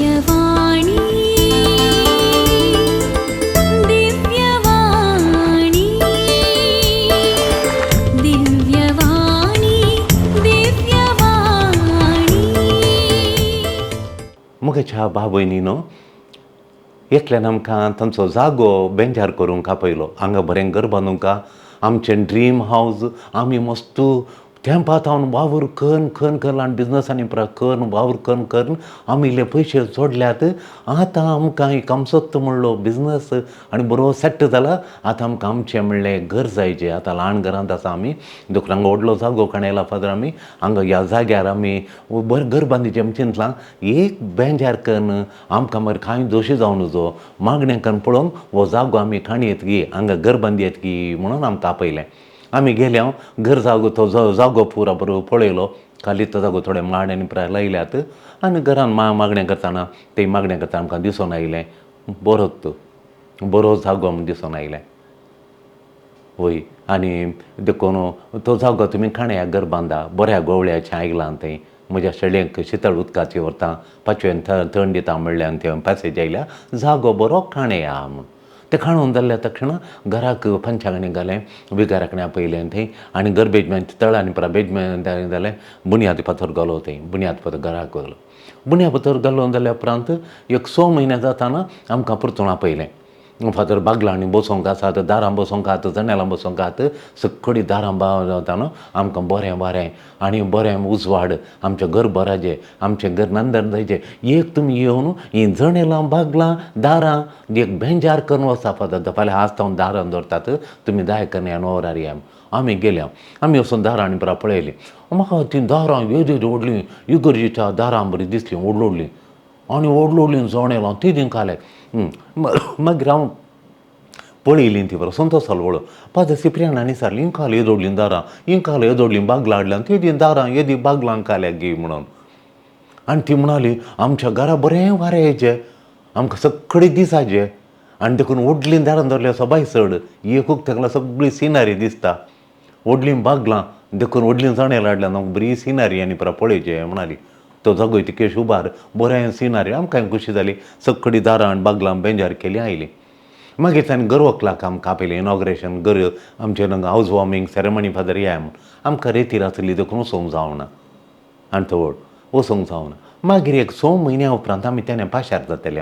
दिव्यवाणी दिव्यवाणी दिव्यवाणी दिव्यवाणी. मुगेच्या बाबयनीनो एकल्यान आमकां तांचो जागो बेंजार करूंक आपयलो. हांगा बरें घर बांदूंक आमचें ड्रीम हावज. आमी मस्त तेंपा थावन वावर करून करून करून आनी बिजनसांनी पुरा करून वावर करून करून आमी इल्ले पयशे जोडल्यात. आतां आमकां एक आमचोच म्हणलो बिजनस आनी बरो सेट जाला. आतां आमकां आमचें म्हणलें घर जायचें. आतां ल्हान घरांत आसा आमी, देखून हांगा व्हडलो जागो काणयला फादर. आमी हांगा ह्या जाग्यार आमी बरें घर बांदिचें आमी चिंतलां. एक बेंजार करून आमकां मागीर कांय दोशी जावन नजो मागणें करून पळोवन हो जागो आमी काणयेत गी हांगा घर बांदयेत की म्हणून आमकां आपयलें. आमी गेले घर जागो तो जागो पुरा बरो पळयलो. खाली तो जागो थोडे माड आनी पुराय लायल्यात आनी घरान मागणें करतना ते मागणें करतना आमकां दिसून आयलें बरो तो बरो जागो म्हूण दिसून आयलें. वय आनी देखून तो जागो तुमी काणया घर बांदा बऱ्या गोवळ्याचें आयलां थंय. म्हज्या शेळयेक शितळ उदकाची व्हरता पाचवेन थंड दिता म्हणल्यान ते पॅसेज आयल्या जागो बरो काणया म्हूण. तें काणून जाल्ल्या तक्षणा घराक पंचांगणी घालें, विगारा कडेन आपयलें थंय आनी घर बेजमेंट तळ आनी पुरा बेजमेंट जालें. बुन्याद फातर घालो थंय, बुन्याद फातर घराक घालो. बुन्याद फातर घालो जाल्या उपरांत एक 6 म्हयने जाताना आमकां परतून आपयलें. फातर बागलांनी बसोंक आसात, दारां बसोंक आसात, जनेलां बसोंक आसात, सगळीं दारां जाता न्हू आमकां बरें बरें आनी बरें उजवाड आमचें घर बराचें आमचें घर नंदन जायचें. एक तुमी येवन हीं जनेलां बागलां दारां एक बेंजार करून वचपा फादर. फाल्यां आज तावन दारां दवरतात तुमी दाय करून ह्या नवरार या. आमी गेल्या आमी वचून दारां आनी पुरा पळयलीं. म्हाका तीं दारां येदी व्हडलीं इगर्जेच्या दारां बरीं दिसलीं व्हडलीं व्हडलीं आनी व्हडलीं व्हडलीं जनेलां ती काले. मागीर हांव पळयलीं ती बरो संतोश जालो व्हडलो. फादर सिप्रियान विचारलें इंकाल येदोडलीं दारां इंकाल येदोडलीं बागलां हाडल्यां तेदी दारां येदी बागलां काल्याक गी म्हणून. आनी ती म्हणाली आमच्या घरा बरें वारें येयचें आमकां सगळीं दिसाचें आनी देखून व्हडलीं दारां दवरल्यार सबाय चड एक उक्तें सगळी सिनरी दिसता. व्हडलीं बागलां देखून व्हडलीं जनेलां हाडल्यां आमकां बरी सिनरी आनी पुरा पळयचें म्हणाली. तो जागो तिकेश उबार बरें सिनरी आमकां खुशी जाली. सगळीं दारां आनी बागलां बेंजार केलीं आयलीं. मागीर ताणें घर वकलाक आमकां आपयलें इनॉग्रेशन घर आमचें हावज वॉर्मिंग सेरेमनी फादर या म्हूण. आमकां रेतीर आसली देखून वचोंक जावना आनी थोड वचोंक जावना. मागीर एक 6 म्हयन्या उपरांत आमी तेन्ना पाशार जातले.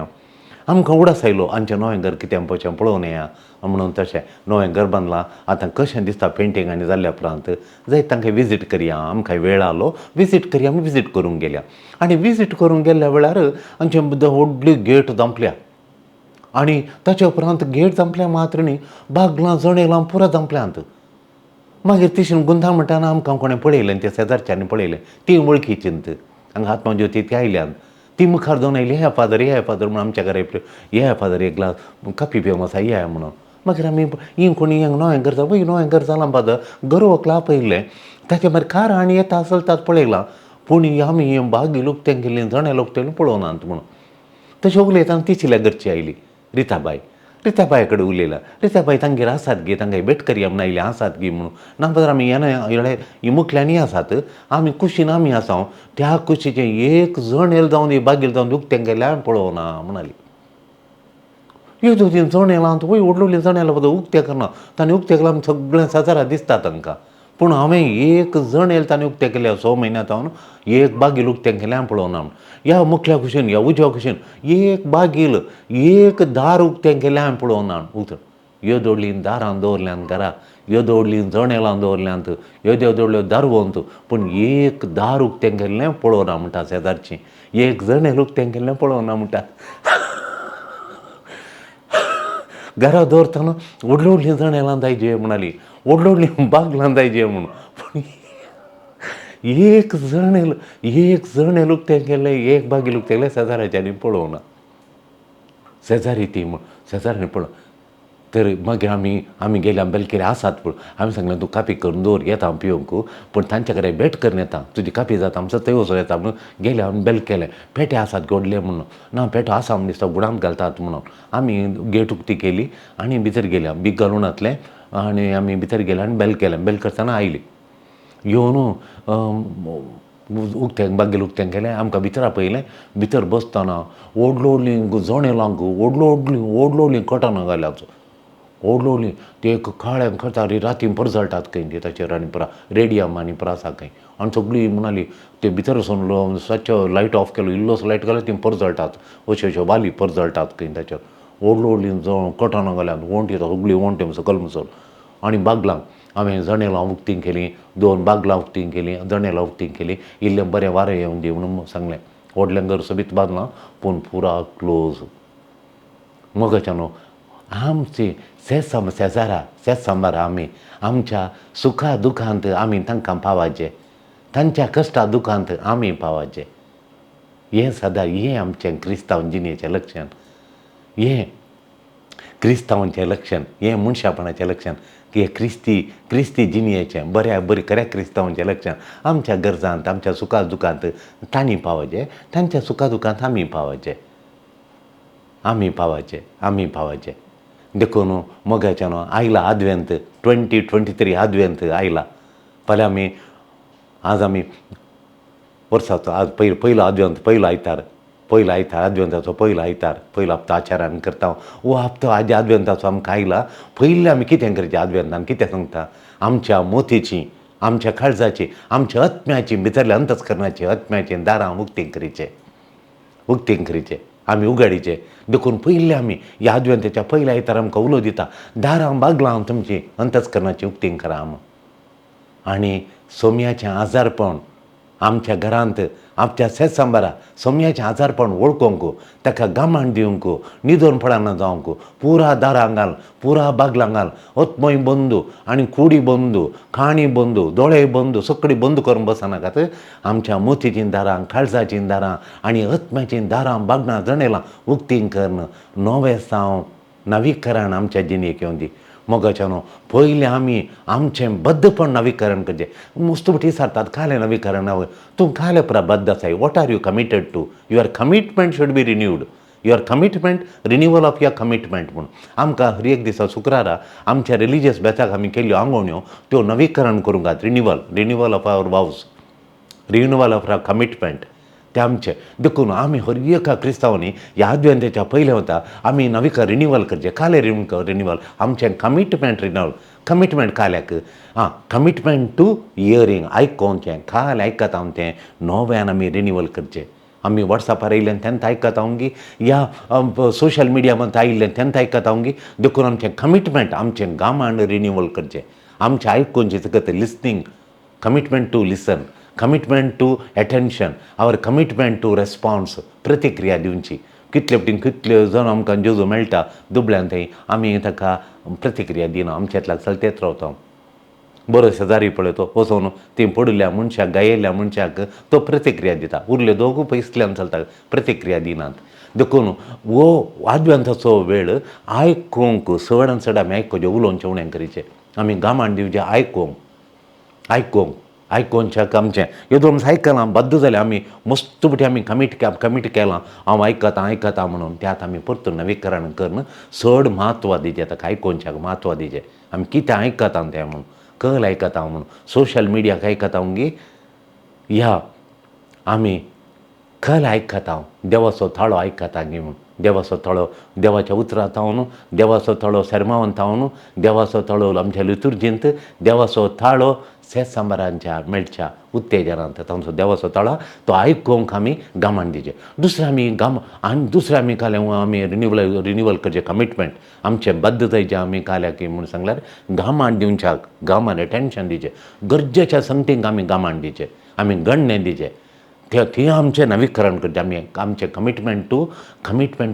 आमकां उडास आयलो आमचें नवें घर कितें पळोवचें पळोवन येया म्हणून. तशें नवें घर बांदलां आतां कशें दिसता पेंटींग आनी जाल्ल्या उपरांत जायत तांकां विजीट करया. आमकां वेळ आलो विजीट करया आमी विजीट करूंक गेल्या. आनी विजीट करूंक गेल्ल्या वेळार आमचे व्हडली गेट धांपल्या आनी ताच्या उपरांत गेट धांपल्या मात्र न्ही बागलां जनेलां पुरा धांपल्यांत. मागीर तिशीन गुंता म्हणटाना आमकां कोणें पळयलें ते शेजारच्यांनी पळयलें ती वळखीचींत हांगा आत्मज्योती ती आयल्यान ती मुखार जावन आयली हे फादर हे फादर म्हणून आमच्या घरा हे फादर एक ग्लास काफी पिवंक आसा ये म्हणून. मागीर आमी ही कोणी नवें घर जालां वय नवें घर जालां फादर घर वकला आपयलें. ताचे मागीर कार आनी येता चलतात पळयलां पूण आमी बागी उक्तें केल्लीं जनेलां उक्तें पळोवनात म्हणून. तशें उलयतना तिशिल्या घरची आयली रिताबाय. रिताबाय कडेन उलयला रिताबाय तांगेर आसात गे तांकां भेट करया म्हणून आयली आसात गी म्हणून. ना फादर आमी येना मुखल्यांनी आसात आमी कुशीन आमी आसा त्या कुशीचें एक जनेल जावन बागेल जावन उक्तें केल्यार पळोवना म्हणाली. येदो तीं जनेलां वय व्हडलीं व्हडलीं जनेलां फादर उक्तें करना तांणी उक्तें केल्यार आमी सगळें शेजारा दिसता तांकां. पूण हांवें एक जनेल तांणी उक्तें केलें 6 म्हयन्या जावन एक बागील उक्तें केलें पळोवना म्हूण. ह्या मुखल्या कुशीन ह्या उजव्या कुशीन एक बागील एक दार उक्तें केलें हांवें पळोवना. उक्तें येदोडलीं दारां दवरल्यांत घरा येदोडलीं जनेलां दवरल्यांत येद्यो येदोडल्यो दारवंत पूण एक दार उक्तें केल्लें पळोवना म्हणटा शेजारचीं. एक जनेल उक्तें केल्लें पळोवना म्हणटा. घरा दवरतना व्हडलीं व्हडलीं जनेलां जायचे म्हणाली व्हडलीं व्हडलीं बागलां जायचे म्हणून. पूण एक जनेल एक जनेल उक्तें केलें एक बागील उक्तें केलें शेजाऱ्याच्यांनी पळोवना. शेजारी ती म्हण शेजाऱ्यांनी पळोव तर मागीर आमी आमी गेले आमी बेलकेर आसात पूण आमी सांगलें तूं कापी करून दवर येता हांव पिवंक पूण तांच्या कडेन भेट करून येता तुजी कापी जाता आमचो थंय वचून येता म्हणून गेले आमी बेल केलें. पेटे आसात गोडले म्हणून ना पेटो आसा म्हण दिसता गुडांत घालतात म्हणून. आमी गेट उक्ती केली आनी भितर गेले बीग घालून घातलें आनी आमी भितर गेले आनी बेल केलें. बेल करतना आयली येवन उक्तें बागेल उक्तें केलें, आमकां भितर आपयलें. भितर बसतना व्हडलो व्हडलीं जनेलांक व्हडलो व्हडलीं व्हडलो व्हडलीं कटनां घाल्यात, व्हडलो व्हडलीं. ते एक काळ्या खतारी रातीन परजळटात खंय ती ताचेर आनी पुरा रेडियम आनी पुरा आसा खंय. आनी सगळीं म्हणाली ते भितर वचून स्वच्छ लायट ऑफ केलो, इल्लोसो लायट घाल्यार ती परजळटात, अश्यो अश्यो वाली परजळटात खंय ताचेर. व्हडलो व्हडलीं कटनां घाल्यात वण्टी, सगळीं वण्टी सकयल मुसल. आनी बागलां हांवें जनेलां उक्तीं केलीं, 2 बागलां उक्तीं केलीं, जनेलां उक्तीं केलीं, इल्लें बरें वारें येवन दी म्हणून सांगलें. व्हडलें घर सोबीत बांदलां पूण पुरा क्लोज. मोगाच्या न्हू आमची शेजारा शेजारा आमी आमच्या सुखा दुखांत आमी तांकां पावाचें, तांच्या कश्टा दुखांत आमी पावाचें. हें सदां हें आमचें क्रिस्तांव जिणेचें लक्षण, हें क्रिस्तांवांचें लक्षण, हें मनशापणाचें लक्षण, की हें क्रिस्ती क्रिस्ती जिणेचें बऱ्या बरी खऱ्या क्रिस्तांवांचें लक्षण. आमच्या गरजांत आमच्या सुखा दुखांत तांणी पावाचें, तांच्या सुखा दुखांत आमी पावाचें, आमी पावाचें, आमी पावाचें. देखून मोगाच्यान आयला आदवेंत 2023 आदवेंत आयला. फाल्यां आमी आज आमी वर्साचो आज पयलो पयलो आदवेंत, पयलो आयतार, पयलो आयतार आदवेंताचो पयलो आयतार, पयलो हप्तो आचारान करता. हो हप्तो आज आदवेंताचो आमकां आयला. पयलीं आमी कितें करचें आदवेंतान कितें सांगता, आमच्या मोतीची, आमच्या काळजाची, आमच्या आत्म्याची, भितरल्या अंतस्करणाची आत्म्याची दारां उक्तीं करीचें, उक्तीं करीचें, आमी उगाडीचें. देखून पयलीं आमी ह्या आदवेंताच्या पयल्या आयतार आमकां उलो दिता, दारां बागलां तुमची अंतस्करणाची उक्तीं करा आम. आनी सोम्याचें आजारपण आमच्या घरांत आमच्या शेतसांबारा सोम्याचें आजारपण वळखूंक, ताका गामाण दिवंक, निदोन पडना जावंक, पुरा दारां घाल, पुरा बागलां घाल, ओतमय बंदू आनी कुडी बंदू, काणी बंदू, दोळे बंदू, सगळी बंद करून बसनाकात. आमच्या मोतीचीं दारां, काळजाचीं दारां आनी आत्म्याचीं दारां, बागणां, जनेलां उक्तीं करून नवें साव नवीकरण आमच्या जिणेक येवन दी. मोगाच्या न्हू पयलीं आमी आमचें बद्दपण नवीकरण करचें. मस्त पटी विचारतात कालें नवीकरण, तूं काले पुरा बद्द आसाय, what are you committed to, your commitment should be renewed, your commitment, renewal of your commitment. म्हूण आमकां हर एक दिसा शुक्रारा आमच्या रिलिजियस बेताक आमी केल्ल्यो आंगोवण्यो त्यो नवीकरण करूंक जाय. Renewal, renewal of our vows, renewal of our commitment, ते आमचें. देखून आमी हर एका क्रिस्तांवांनी ह्या आदवेंताच्या पयलें वता आमी नवीकरण रिनिवल करचें. कालें रिनिवल आमचें कमिटमेंट रिनिवल, कमिटमेंट काल्याक आं, कमिटमेंट टू इयरींग, आयकोवचें, काल आयकता हांव तें नव्यान आमी रिनिवल करचें. आमी वॉट्सॅपार आयिल्ल्यान तेन्ना आयकता हांव गी, या सोशल मिडिया मध्ये आयिल्ल्यान तेन्ना आयकता हांव गी. देखून आमचें कमिटमेंट आमचें गामान रिनिवल करचें. आमचें आयकोवचें तुका listening, commitment to listen, commitment to attention, our commitment to response, प्रतिक्रिया दिवची. कितले फावटी कितले जाण आमकां जेजू मेळटा दुबळ्यान थंय आमी ताका प्रतिक्रिया दिना, आमच्यातल्यान चलतेच रावता. बरो शेजारी पळय तो वचोन ती पडिल्ल्या मनशाक, गायिल्ल्या मनशाक तो प्रतिक्रिया दिता, उरले दोगू पयसल्यान चलता, प्रतिक्रिया दिनात. देखून हो आदवेंताचो वेळ आयकूंक चडान चड आमी आयकुचें, उलोवचें उणें करीचें. आमी गामान दिवचें आयकूंक, आयकूंक, आयकोवच्याक आमचें येदोळ आमी आयकलां बद्द जालें, आमी मस्त पटी आमी कमीट कमीट केलां, हांव आयकतां आयकतां म्हणून. ते आतां आमी परतून नवीकरण करून चड म्हत्व दिवचें ताका, आयकोवच्याक म्हत्व दिवचें. आमी कितें आयकता तें म्हणून, कल आयकता म्हणून, सोशल मिडियाक आयकता गी, ह्या आमी कल आयकता, देवाचो थाळो आयकता गी म्हूण. देवाचो थळो देवाच्या उतरांत हांव, देवाचो थळो सेर्मावांत हांव, देवाचो थळो आमच्या लितुर्जींत, देवाचो थाळो सेसांबारांच्या मेळच्या उत्तेजनांत तांचो देवाचो थळो तो आयकूंक आमी गामान दिवचें. दुसरें आमी गाम आनी दुसरें आमी काल्यां आमी रिनिवल रिनिवल करचें कमिटमेंट आमचें बद्दतायचें आमी काल्याक म्हूण सांगल्यार गामान दिवच्याक, गामान एटेन्शन दिवचें, गरजेच्या संगतींक आमी गामान दिवचें, आमी गण्णें दिवचें, ते थंय आमचें नवीकरण करचें. आमी आमचें कमिटमेंट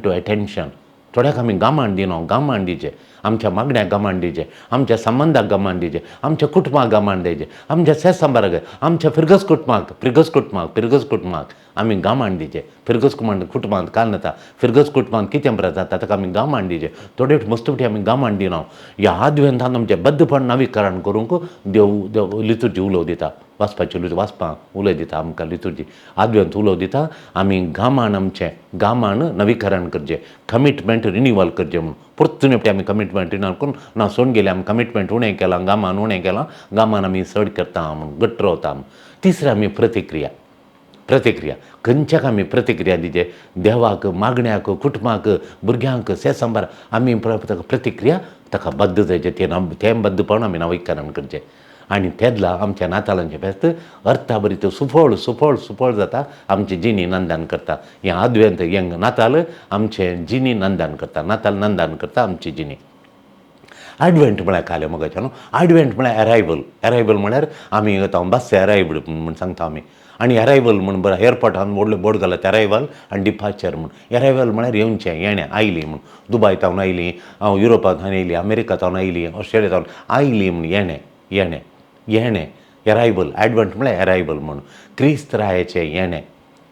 टू एटेन्शन, थोड्याक आमी गामान दिना, गामान दिवचें, आमच्या मागण्याक गामान दिवचें, आमच्या संबंदाक गामान दिवचें, आमच्या कुटुंबाक गामान दिवचें, आमच्या सेसांबाराक, आमच्या फिरगस कुटुंबाक, फिरगस कुटुंबाक, फिरगस कुटुंबाक आमी गामान दिवचें. फिरगस कुटुंबांत काल जाता, फिरगस कुटुंबांत कितें बरें जाता ताका आमी गामान दिवचें. थोडे मस्त आमी गामान दिना. ह्या आदवेंतान आमचें बद्दपण नवीकरण करूंक देव देव लितुर्जी उलोव दिता, वाचपाची लितुर्जी वाचपाक उलय दिता आमकां, लितुर्जी आदवेंत उलोव दिता. आमी गामान आमचें गामान नवीकरण करचें, कमिटमेंट रिनिवल करचें म्हूण. परतून एकटी आमी कमिटमेंट रिनिवल करून ना सोडून गेले, आमी कमिटमेंट उणें केलां, गामान उणें केलां, गामान आमी चड करता म्हूण घट्ट रावता. तिसरें आमी प्रतिक्रिया, प्रतिक्रिया खंयच्याक आमी प्रतिक्रिया दिजे देवाक, मागण्याक, कुटुंबाक, भुरग्यांक, सेसंबार आमी ताका प्रतिक्रिया ताका बद्द जायचें तें बद्दपण आमी नवीकरण करचें. आनी तेदला आमच्या नातालांचें फेस्त अर्थाबरी त्यो सुफळ सुफळ सुफळ जाता, आमची जिणी नंदन करता. हें आदवेंत हें नाताल आमचें जिणी नंदन करता, नाताल नंदन करता आमची जिणी. आडवेंट म्हळ्यार कालें मगाचें न्हू, आडवेंट म्हळ्यार एरायवल. एरायवल म्हळ्यार आमी वता बस एरायवल म्हूण सांगता आमी. आनी एरायवल म्हूण बरें एअरपोर्टान व्हडलो बोर्ड घाला एरायवल आनी डिपार्चर म्हूण. एरायवल म्हळ्यार येवचें, येणें, आयली म्हूण. दुबाय तावन आयली, युरोपा थावन आयली, अमेरिका थावन आयली, ऑस्ट्रेलिया थावन आयली म्हूण येणें, येणें, येणें, एरायवल. एडवंट म्हळ्यार एरायवल म्हूण. क्रिस्त रायाचें येणें,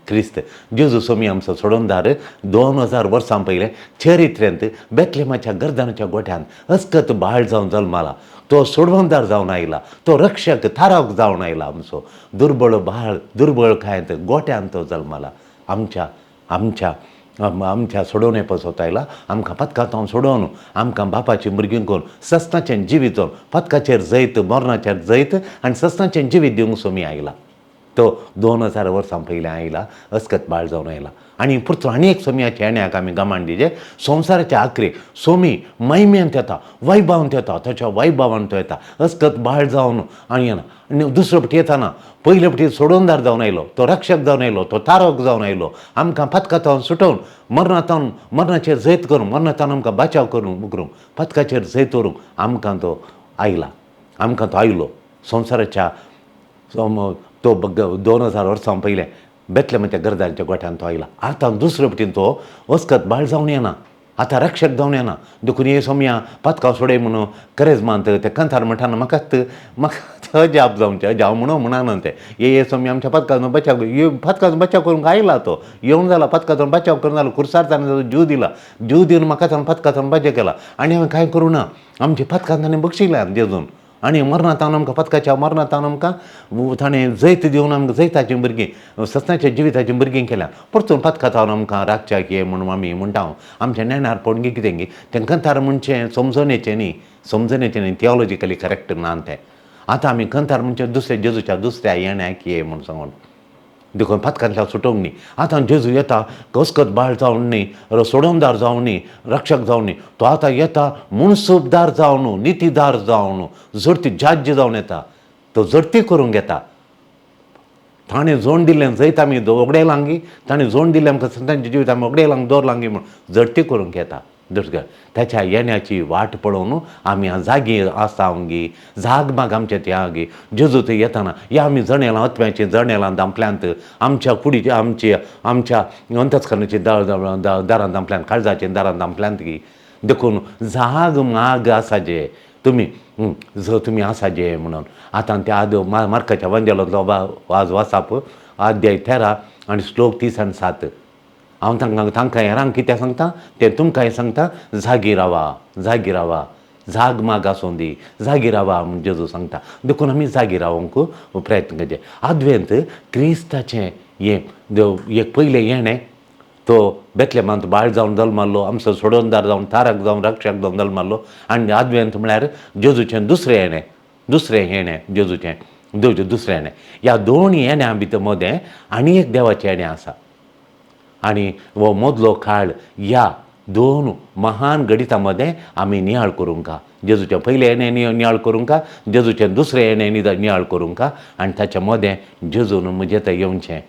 क्रिस्त जेजू सोमी आमचो सोडोनदार 2000 वर्सां पयलें चरित्रेंत बेतलेमाच्या गर्दानाच्या गोठ्यांत अस्कत बाळ जावन जल्माला. तो सोडवणदार जावन आयला, तो रक्षक थारावक जावन आयला. आमचो दुर्बळ बाळ दुर्बळ कांयत गोठ्यांत तो जल्माला. आमच्या आमच्या आमच्या सोडोवणे पासत आयला, आमकां पदकांत सोडोवन आमकां बापाची भुरगीं करून सस्नाचें जिवीत जावन पदकाचेर जैत, मरणाचेर जैत आनी सस्नाचें जिवीत दिवंक सोमी आयला. तो 2000 वर्सां पयलीं आयला, अस्कत बाळ जावन आयला. आनी पुरतो आनी एक सोमयाच्या येण्याक आमी गमाण दिजे. संवसाराच्या आखरीक सोमी मैम्यांत येता, वैभावांत येता, ताच्या वैभावान तो येता अस्कत बाळ जावन आनी येना. आनी दुसरो पटी येताना पयले पटी सोडोनदार जावन आयलो, तो रक्षक जावन आयलो, तो तारक जावन आयलो, आमकां पदकांत सुटोवन मरणांत मरणाचेर जैत करून मरणांत आमकां बचाव करून करूंक पदकाचेर जैत व्हरूंक आमकां तो आयला, आमकां तो आयलो. संवसाराच्या तो 2000 वर्सां पयलें बेतलेमाच्या गर्दांच्या गोठ्यान तो आयला. आतां दुसरे पटीन तो अस्कत बाळ जावन येना, आतां रक्षक जावन येना. देखून हे सोमया पातकां सोडय म्हणून करेजमांत ते कंतार म्हणटाना म्हाकाच म्हाका अजाप जावचें, अजाप म्हणून म्हणना तें हे सोमया आमच्या पातकां बचाव, पातकां बचाव करूंक आयला तो, येवन जाला पातकांचो बचाव करून जालो, खुर्सार ताणें जीव दिला, जीव दिवन म्हाका ताणें पातकांचो बचाव केला. आनी हांवें कांय करूं ना, आमच्या पातकां ताणें बक्षिल्या जेजून. आनी मरणांत आमकां पदकाच्या मरणांत आमकां ताणें जैत दिवन आमकां जैताचीं भुरगीं, सस्नाच्या जिविताचीं भुरगीं केल्या. परतून पदकांत आमकां राखच्याक ये म्हणून आमी म्हणटा. आमच्या नेणार पळोवन कितें गी तें कंतार म्हणचें समजणेचें न्ही, समजणेचें न्ही, थियोलॉजिकली करेक्ट ना तें. आतां आमी कंतार म्हणचें दुसऱ्या जेजूच्या दुसऱ्या येण्याक ये म्हूण सांगून देखून पातकांतल्यान सुटोवंक न्ही. आतां जेजू येता कसकत बाळ जावन न्ही, सोडोवणदार जावन न्ही, रक्षक जावन न्ही, तो आतां येता मुनसुबदार जावन, नितीदार जावन, जडती जाज्य जावन येता. तो जडती करूंक येता. ताणें जोण दिल्लें जैत आमी वगडायलांगी, ताणें जोण दिल्लें आमकां संतांचें जिवीत आमी वगडायलांग दवरलांगी म्हूण जडती करूंक येता. दुसरें ताच्या येण्याची वाट पळोवन आमी जागी आसावंगी, जागमाग आमचे त्यागी. जेजू थंय येताना या आमी जनेलां अत्म्याचीं जनेलां धांपल्यांत, आमच्या कुडीची आमची आमच्या अंतस्करणाची दारां धांपल्यांत, काळजाचीं दारां धांपल्यांत की. देखून जाग माग आसा जे तुमी जो तुमी आसा जे म्हणून. आतां त्या आद मार्काच्या वंजेलांतलो वाज वाचाप अध्याय 13 आनी श्लोक 30 आनी 7. हांव तांकां तांकां हेरांक कितें सांगता तें तुमकांय सांगता, जागी रावा, जागी रावा, जाग माग आसूं दी, जागी रावा म्हूण जेजू सांगता. देखून आमी जागी रावंक प्रयत्न करचे. आदवेंत क्रिस्ताचें हें एक पयलें येणें, तो बेतलेमांत बाळ जावन जल्माल्लो, आमचो सोडोवणदार जावन, तारक जावन, रक्षक जावन जल्माल्लो. आनी आदवेंत म्हळ्यार जेजूचें दुसरें येणें, दुसरें येणें जेजूचें, देवचें दुसरें येणें. ह्या दोन येण्यां भितर मदें आनी एक देवाचें येणें आसा. आनी हो मदलो काळ ह्या दोन महान घडितां मदें आमी नियाळ करूंक. जेजूचें पयलें येणें नियाळ करूंक, जेजूचें दुसरें येणें नियाळ करूंक, आनी ताच्या मदें जेजून म्हजें थंय येवचें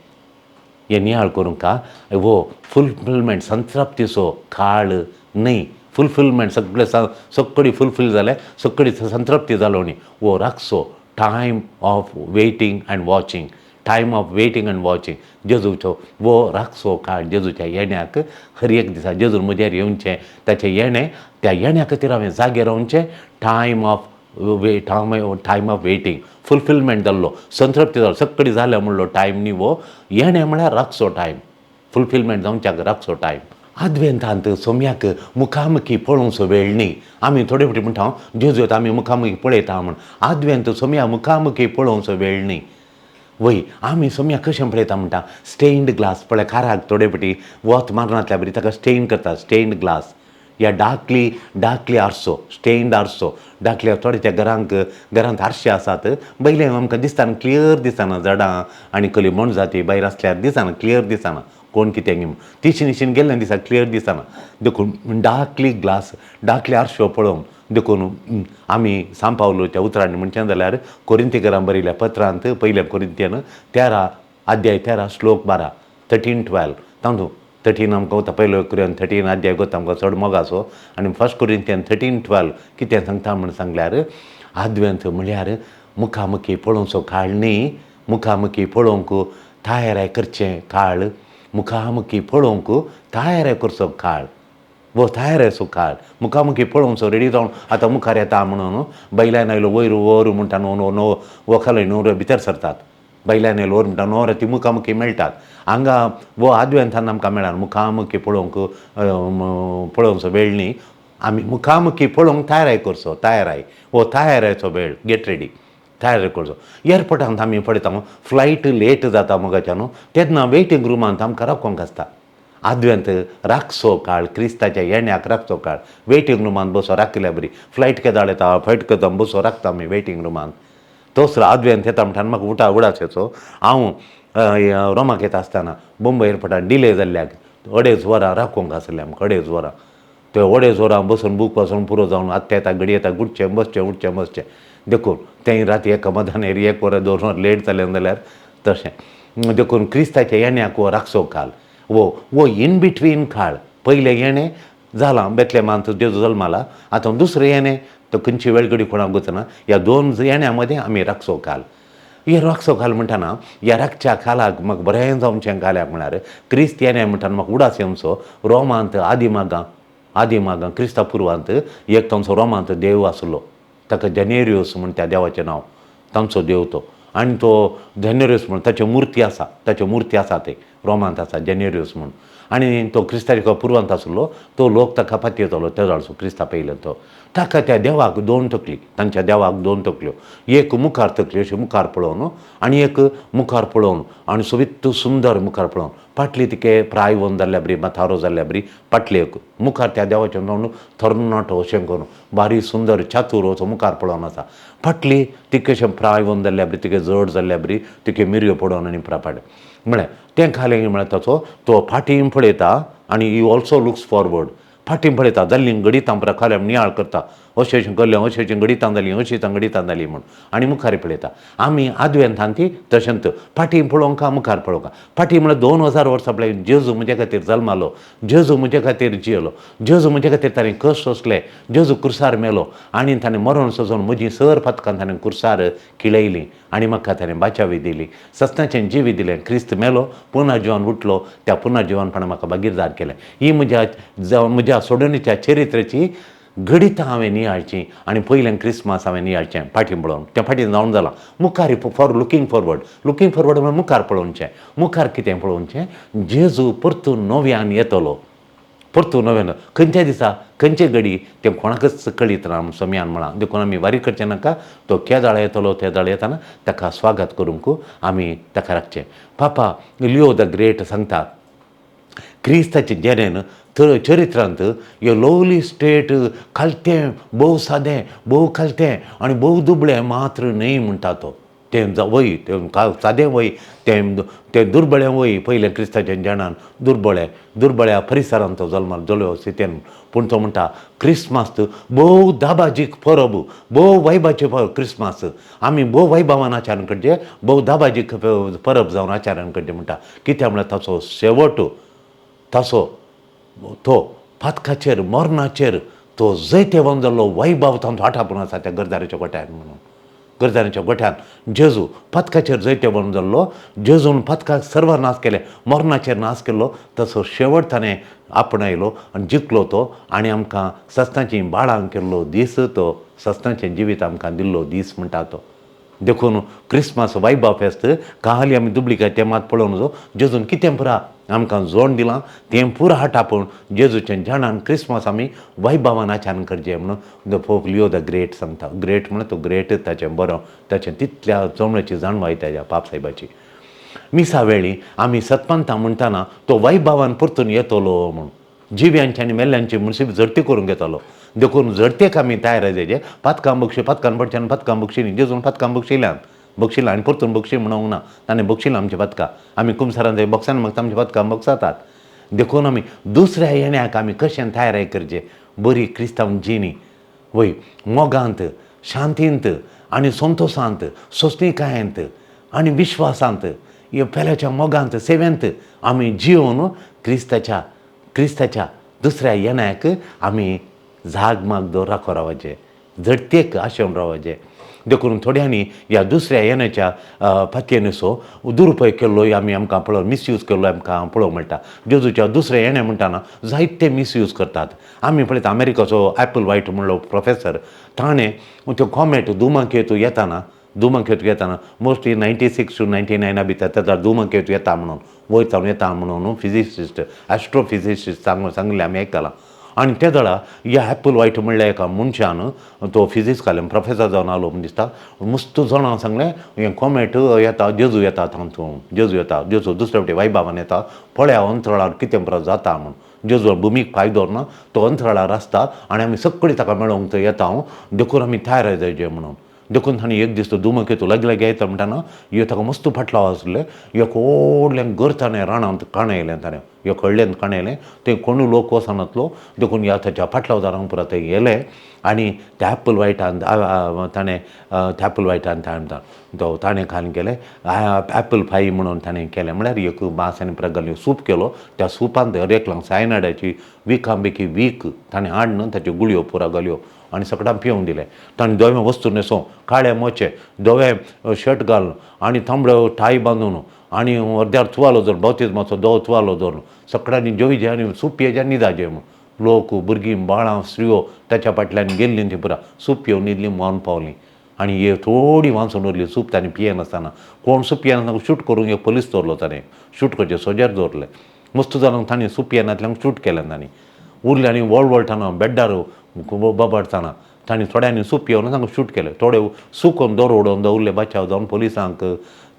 हें नियाळ करूंक. हो फुलफिलमेंट संतृप्तीचो काळ न्हय, फुलफिलमेंट सगळे सगळी फुलफील जालें, सगळी संतृप्ती जालो न्ही. हो राखचो time of waiting and watching, time of waiting and watching. जेजूचो वो राखचो काळ जेजूच्या येण्याक हर एक दिसा जेजून म्हजेर येवचें, ताचें येणें, त्या येण्या खातीर हांवें जागे रावचें. Time of way time of waiting fulfilment जाल्लो, संतृप्ती जालो, सगळी जाल्या म्हणलो टायम न्ही. हो येणें म्हळ्यार राखचो टायम, फुलफिलमेंट जावच्याक राखचो टायम. आदवेंतांत सोम्याक मुखामुखी पळोवचो वेळ न्ही. आमी थोडे फावटी म्हणटा जेजू येता आमी मुखामुखी पळयता म्हूण. आदवेंत सोम्या मुखामुखी पळोवचो वेळ न्ही. वय आमी सोम्या कशें पळयता म्हणटा, स्टेन्ड ग्लास पळय काराक थोडे फावटी वत मारनातल्या बरी ताका स्टेन करता, स्टेन्ड ग्लास. या डार्कली डार्कली आरसो, स्टेन्ड आरसो. डार्कली थोड्याच्या घरांक घरांत आरशे आसात. पयलें आमकां दिसतना क्लियर दिसना झाडां आनी कसली मोनजाती भायर आसल्यार दिसना, क्लियर दिसना कोण कितें म्हूण. तिशीन तिशीन गेल्ल्या दिसा क्लियर दिसना. देखून डार्कली ग्लास, डार्कली आरशो पळोवन देखून आमी सांव पावलोच्या उतरांनी म्हणचें जाल्यार कोरिंतीकरां बरयल्या पत्रांत पयल्या कोरिंतियन 13 अध्याय 13 श्लोक 12, 13:12. तातूंत 13 आमकां वता, पयलो कोरियन 13 अध्याय वता आमकां चड मोगाचो. आनी फर्स्ट कोरिंतियन 13:12 कितें सांगता म्हूण सांगल्यार आदवेंत म्हळ्यार मुखामुखी पळोवचो काळ न्ही, मुखामुखी पळोवंक तयाराय करचें काळ, मुखामुखी पळोवंक तयाराय करचो काळ, वो तयारायचो काळ. मुखामुखी पळोवचो रेडी जावन आतां मुखार येता म्हणून बैल्यान आयलो वयर वर म्हणटा न्हू न्हू वखालय न्हू भितर सरतात. बैल्यान आयलो वर म्हणटा न्हू ती मुखामुखी मेळटात. हांगा वो आदवेंतान आमकां मेळना मुखामुखी पळोवंक पळोवचो वेळ न्ही. आमी मुखामुखी पळोवंक तयाराय करचो, तयाराय वो तयारायचो वेळ, गेट रेडी, तयार करचो. एअरपोर्टांत आमी पळयता फ्लायट लेट जाता मोगाच्या न्हू, तेन्ना वेटिंग रुमांत आमकां राखोवंक आसता. आदवेंत राखचो काळ, क्रिस्ताच्या येण्याक राखचो काळ, वेटिंग रुमांत बसो राखल्या बरी. फ्लायट केदाळ येता, फ्लायट केदा बसो राखता आमी वेटिंग रुमांत. तोच आदवेंत येता म्हणटा म्हाका उठा उडास येचो. हांव रोमाक येता आसतना मुंबय एअरपोर्टार डिले जाल्ल्याक 2.5 वरां राखूंक आसलें आमकां, 2.5 वरां. ते 2.5 वरां बसून बूक वाचून पुरो जावन आत्तां येता घडी येता उठचें बसचें उठचें बसचें. देखून तें राती एका मदानेर 1 वर 2 वर लेट जालें जाल्यार तशें. देखून क्रिस्ताच्या येण्याक हो राखचो काळ, वो वो इन बिटवीन काळ. पयलें येणें जालां बेतलेमांत जेजू जल्माला, आतां दुसरें येणें तो खंयची वेळ घडी कोणाक वचना. ह्या 2 येण्या मदें आमी राखचो काळ. हे राखचो काळ म्हणटना ह्या राखच्या काळाक म्हाका बरें जावचें काल्याक म्हळ्यार क्रिस्त येणें म्हणटना म्हाका उडास येवचो. रोमांत आदिमागां, आदिमागां क्रिस्ता पुर्वांत एक तांचो रोमांत देव आसलो, ताका जेनेरियोस म्हण त्या देवाचें नांव, तांचो देव तो. आनी तो जेनेरियोस म्हण ताच्यो मुर्ती आसा, ताच्यो मुर्ती आसा ते रोमांत आसा जेनेरियोस म्हूण. आनी तो क्रिस्ताच्या पुर्वांत आसलो तो लोक ताका पातयेतालो त्या जाळचो क्रिस्ता पयलें तो. ताका त्या देवाक 2 तकली, तांच्या देवाक 2 तकल्यो, एक मुखार तकली अशी मुखार पळोवन आनी एक मुखार पळोवन आनी सोबीत सुंदर मुखार पळोवन, फाटली तिके प्रायवन जाल्ल्या बरी माथारो जाल्ल्या बरी फाटली एक मुखार त्या देवाचें तोंड तरणाटो अशें करून बारीक सुंदर चातूर असो मुखार पळोवन आसा. फाटली तिके अशें प्रायवन जाल्ल्या बरी तिके जड जाल्ल्या बरी तिके मिरयो पडोवन आनी प्रापाड म्हळ्यार तें खालें म्हळ्यार ताचो तो फाटीं पळयता आनी ही ऑल्सो लुक्स फॉरवर्ड. फाटीं पळयता जाल्लीं गणितां पुरा खाल्या नियाळ करता, अशें अशें करलें, अशें अशें गणितां जालीं, अशीं गणितां जालीं म्हूण आनी मुखार पळयता. आमी आदवेंतान ती तशेंच फाटीं पळोवंक मुखार पळोवंक. फाटीं म्हळ्यार 2000 वर्सां पळय जेजू म्हजे खातीर जल्मालो, जेजू म्हजे खातीर जियेलो, जेजू म्हजे खातीर ताणें कश्ट सोंसले, जेजू कुर्सार मेलो आनी ताणें मरण सोंसून म्हजी सर पातकां ताणें कुर्सार खिळयलीं आनी म्हाका ताणें बाचावी दिली, सस्नाचें जिवीत दिलें. क्रिस्त मेलो, पुनर्जिवन उठलो, त्या पुनर्जिवनपणान म्हाका भागीरदार केलें. ही म्हज्या म्हज्या सोडणीच्या चरित्राची घडितां हांवें नियाळची आनी पयलें क्रिसमस हांवें नियाळचें फाटीं पळोवन. तें फाटीं जावन जालां मुखार for looking forward. Looking forward म्हळ्यार मुखार पळोवचें. मुखार कितें पळोवचें? जेजू परतून नव्यान येतलो, परतून नव्यान खंयच्या दिसा खंयचे घडी तें कोणाकच कळीत ना सम्यान म्हळां. देखून आमी वारी करचें नाका. तो केदाळ येतलो तेदाळ येतना ताका स्वागत करूंक आमी ताका राखचें. पापा लिओ the great सांगता क्रिस्ताचे जेनेन चरित्रांत हे लोवली स्टेट खालतें भोव सादें भोव खालतें आनी भोव दुबळें मात्र न्हय म्हणटा तो. तें वय तें सादें वय, तें तें दुर्बळें वय. पयलें क्रिस्ताच्या जेणान दुर्बळें दुर्बळ्या परिसरांत तो जल्माल जल्यो सितेन. पूण तो म्हणटा क्रिसमस भोव दाबाजीक परब, भोव वैभाची परब क्रिसमस. आमी भोव वैभवान आचरण करचें, भोव दाबाजीक परब जावन आचरण करचें म्हणटा. कित्याक म्हळ्यार ताचो शेवट ताचो तो पातकाचेर मरणाचेर तो जैतेवन जाल्लो वैभव तांचो आठापून आसा त्या गरदाराच्या गोट्यान म्हणून. गरदाराच्या गोठ्यान जेजू पातकाचेर जैतेवन जाल्लो, जेजून पातकाक सर्व नाश केले, मरणाचेर नाश केल्लो, तसो शेवट ताणें आपणायलो आनी जिखलो तो. आनी आमकां सस्नाचीं बाळां केल्लो दीस तो, सस्नाचें जिवीत आमकां दिल्लो दीस म्हणटा तो. देखून क्रिसमस वैभव फेस्त खाली आमी दुबळी तें मात पळोवन जेजून कितें पुरा आमकां जोड दिलां तें पुरा हाटापूण जेजूचें जाणान क्रिसमस आमी वैभवान आचरण करचें म्हणून the Pope Leo the Great सांगता. ग्रेट म्हणून तो ग्रेट ताचें बरो ताचें तितल्या जमण्याची जाणवाय ताज्या पाप सायबाची. मिसा वेळी आमी सतपंतां म्हणटाना तो वैभवान परतून येतलो म्हूण. जिव्यांची आनी मेल्ल्यांची मुनसीब झडती करूंक येतालो. देखून झडतेक आमी तयार जायचे. पातकां बक्षी, पातकान पडचें, पातकां बक्षिलीं. जेजून पातकां बक्षिल्यान बक्षिलां आनी परतून बक्षी म्हणूंक ना, ताणें बक्षिलां आमचीं पातकां. आमी कुमसारान थंय बक्षान मागता, आमचीं पातकां बक्षातात. देखून आमी दुसऱ्या येण्याक आमी कशें तयार करचें, बरी क्रिस्तांव जिणी वय मोगांत, शांतींत आनी संतोशांत, सोंसणीकायेंत आनी विश्वासांत, ह्या पेल्याच्या मोगांत, सेवेंत आमी जिवन क्रिस्ताच्या क्रिस्ताच्या दुसऱ्या येण्याक आमी जाग माग दवर राखो रावपाचें, झडतेक आशेवन रावपाचें. देखून थोड्यांनी ह्या दुसऱ्या येण्याच्या पातयेनीचो दुरुपयोग केल्लोय आमी आमकां पळोवंक, मिसयूज केल्लो आमकां पळोवंक मेळटा. जेजूच्या दुसऱ्या येणें म्हणटाना जायते मिसयूज करतात. आमी पळयता अमेरिकाचो एपल वायट म्हणलो प्रोफेसर, ताणें त्यो कॉमेट धुमकेतू येताना, धुमकेतू येताना मोस्टली 96 टू 99 भितर तेका धुमकेतू येता म्हणून, वयर सावन येता म्हणून फिजिसिस्ट, एस्ट्रोफिजिसिस्ट सांगून सांगलें आमी आयकलां. आनी ते वेळार ह्या एपल वायट म्हणल्या एका मनशान, तो फिजिक्स कालें प्रोफेसर जावन आलो म्हूण दिसता, मस्त जाणां सांगलें हें कॉमेट येता, जेजू येता तातूंत, जेजू येता, जेजू दुसरे फावटी वैभावान येता, पळया अंतराळार कितें बरो जाता म्हूण. जेजू भुमीक पांय दवरना, तो अंतराळार आसता आनी आमी सगळीं ताका मेळोंक थंय येता हांव, देखून आमी तयार जायचे म्हणून. देखून ताणें एक दीस तो धुमकेतू लागीं लागीं येता म्हणटाना हे ताका मस्त फाटलाव आसले, एक व्हडलें घर ताणें रानांत काणयलें, ताणें एक हळ्ळेंत काणयलें, थंय कोणूय लोक वचनातलो. देखून ह्या ताच्या फाटलावदारांक पुरा थंय गेले आनी त्या एप्पल वायटान ताणें त्या एप्पल वायटान तो ताणें खावन केलें एप्पल पाय म्हणून ताणें केलें. म्हळ्यार एक मांस आनी पुरा घालून सूप केलो. त्या सुपांत हर एकल्याक सायनाडाची विकां बेकी वीक ताणें हाडून ताच्यो गुळयो पुरा घाल्यो आनी सगळ्यांक पिवंक दिलें. ताणें धवे वस्तू न्हेसोवन, काळे मोचे, धवे शर्ट घालून आनी तांबडो टाय बांदून आनी अर्द्यार तुवालो धरून, बाप्तिज्माचो धवो तुवालो धरून सगळ्यांनी जेवचे आनी सूप पियेचें आनी न्हिदाचें म्हूण. लोक, भुरगीं, बाळां, स्त्रियो ताच्या फाटल्यान गेल्लीं ती पुरा सूप पिवन न्हिदलीं, मरण पावलीं. आनी हे थोडी वांचून उरली सूप ताणें पियेनासतना. कोण सूप पियेनासतना शूट करूंक एक पोलीस दवरलो ताणें, शूट करचें सोजेर दवरलें. मस्त जाणांक ताणें सूप पियेनातल्यांक शूट केलें ताणें. उरले आनी वळवळटाना बेड्डार बाबाडटाना तांणी थोड्यांनी सूप पिवन तांकां शूट केलें. थोडे सुकोवन दोर उडोवन दवरले बाचाव जावन पोलिसांक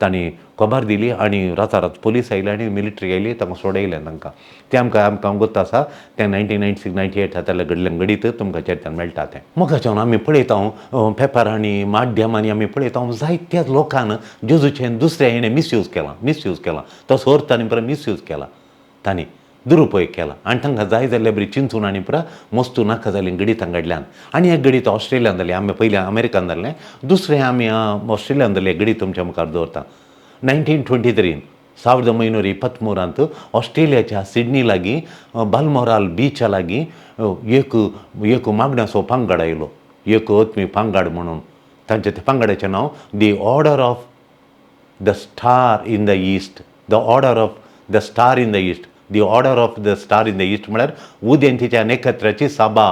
तांणी खबर दिली आनी रातारात पोलीस आयले आनी मिलिटरी आयली, तांकां सोडयलें तांकां. तें आमकां आमकां गोत्त आसा, तें 1996 98 जातालें घडलें घडीत तुमकां चरित्रान मेळटा तें. मोगाच्यान आमी पळयता पेपरांनी, माध्यमांनी आमी पळयता जायत्या लोकान जेजूचें दुसऱ्या हेणें मिसयूज केलां, मिसयूज केलां, तसो अर्थ आनी परत मिसयूज केला, तांणी दुरुपयोग केला आनी तांकां जाय जाल्ले बरी चिंतून आनी पुरा मस्तू नाका जालीं गणितां घडल्यान. आनी एक गणीत ऑस्ट्रेलियान जालें, आमी पयलीं अमेरिकान जाल्लें, दुसरें आमी ऑस्ट्रेलियान जाल्लें गणीत तुमच्या मुखार दवरता. 1923 1923 ऑस्ट्रेलियाच्या सिडनी लागीं बालमोराल बिचा लागीं एक एक मागण्याचो पांगड आयलो, एक आत्मीक पांगड म्हणून. तांच्या त्या पांगडाचें नांव the order of the star in the east, the order of the star in the east, the order of the star in the east म्हळ्यार उदेंतीच्या नखेत्राची सभा,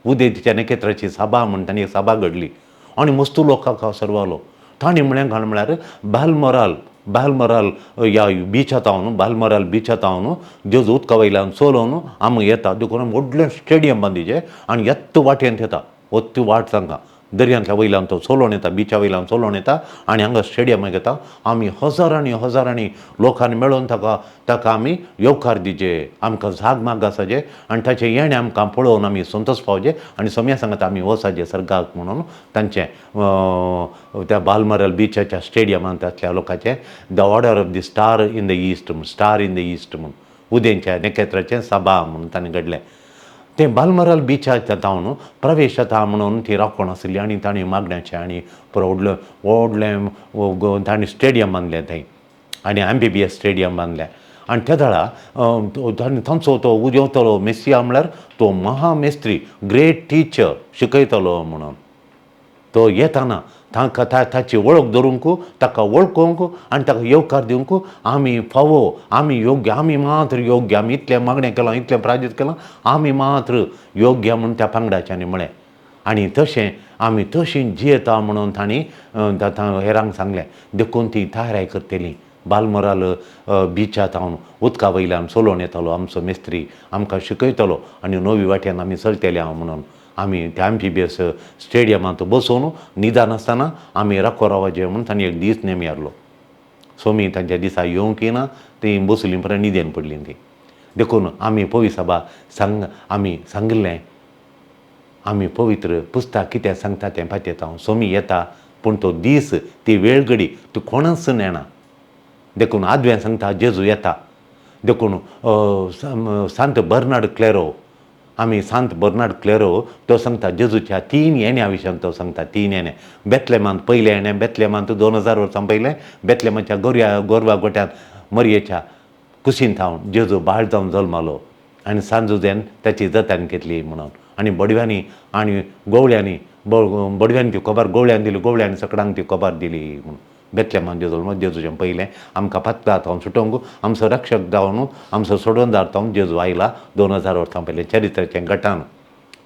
उदेंतीच्या नखेत्राची सभा म्हूण तांणी एक सभा घडली आनी मस्तू लोकांक सर्वालो. तांणी म्हळें घाल म्हळ्यार बालमोराल, बालमोराल ह्या बिचा तावन, बालमोराल बिचा तावन जेजू उदका वयल्यान चलोवन आमी येता, देखून आमी व्हडलें स्टेडियम बांदिचें आनी येत्त वाटेन येता, वत्ती वाट तांकां दर्यांतल्या वयल्यान तो चलोवन येता, बिचा वयल्यान चलोवन येता आनी हांगा स्टेडियमाक येता. आमी हजारांनी हजारांनी लोकांनी मेळोवन ताका ताका आमी येवकार दिवचे, आमकां जाग माग आसाचे आनी ताचें येणें आमकां पळोवन आमी संतोश पावचे आनी सोम्या सांगता आमी वचाचे सर्गाक म्हणून तांचें त्या बालमरल बिचाच्या स्टेडियमांत आसल्या लोकांचें the order of the star in the east, star in the east म्हूण उदेंच्या नखेत्राचें सभा म्हणून तांणी घडलें. तें बालमरल बिचाच्या तावन प्रवेश जाता म्हणून ती राखण आसली आनी तांणी मागण्याचें आनी पुरो व्हडलें व्हडलें तांणी स्टेडियम बांदलें थंय आनी एम्फिबियस स्टेडियम बांदलें. आनी त्या वेळार तांणी तांचो तो उदेवतलो मेसिया म्हळ्यार तो महामेस्त्री, ग्रेट टिचर शिकयतलो म्हणून तो येताना तांकां ताची वळख धरूंक, ताका वळखूंक आनी ताका येवकार दिवंक आमी फावो, आमी योग्य, आमी मात्र योग्य, आमी इतलें मागणें केलां, इतलें प्राजीत केलां, आमी मात्र योग्य म्हूण त्या पंगडाच्यांनी म्हळें. आनी तशें आमी तशीं जियेता म्हणून तांणी हेरांक सांगलें. देखून ती तयाराय करतली बालमोराल बिचा तावन उदका वयल्यान चलोवन येतालो आमचो मेस्त्री, आमकां शिकयतलो आनी नवी वाटेन आमी चलतले हांव म्हणून आमी त्या एम्फिबियस स्टेडियमांत बसून न्हिदनासतना आमी राखो रावपाचें म्हणून तांणी एक दीस नेम हाडलो. सोमी तांच्या दिसा येवंक ना, तीं बसलीं परत न्हिदेन पडलीं तीं. देखून आमी पवी सभा सांग आमी सांगिल्लें, आमी पवित्र पुस्तक कितें सांगता तें पातयेता. सोमी येता पूण तो दीस ती वेळ घडी ती कोणाच नेणा. देखून आदवें सांगता जेजू येता. देखून सांत बर्नार्ड क्लेरो, आमी सांत बर्नार्ड क्लेरो तो सांगता जेजूच्या 3 येण्या विशयान तो सांगता. 3 येणे बेतलेमांत पयलें येणें, बेतलेमांत 2000 वर्सां पयलें बेतलेमाच्या गोरवा गोट्यांत मरयेच्या कुशीन थावन जेजू बाळ जावन जल्मालो आनी सांजुजेन ताची जतन घेतली म्हणून. आनी बडव्यांनी आनी गोवळ्यांनी बडव्यांनी ती खबर गोवळ्यान दिली, गोवळ्यांनी सकडांक ती खबर दिली म्हणून. बेतलेमान जेजू जल्म, जेजूचें पयलें आमकां पातळा जावन सुटोवंक आमचो रक्षक जावन आमचो सोडोवदार जावन जेजू आयला 2000 वर्सां पयलें चरित्राचें गटान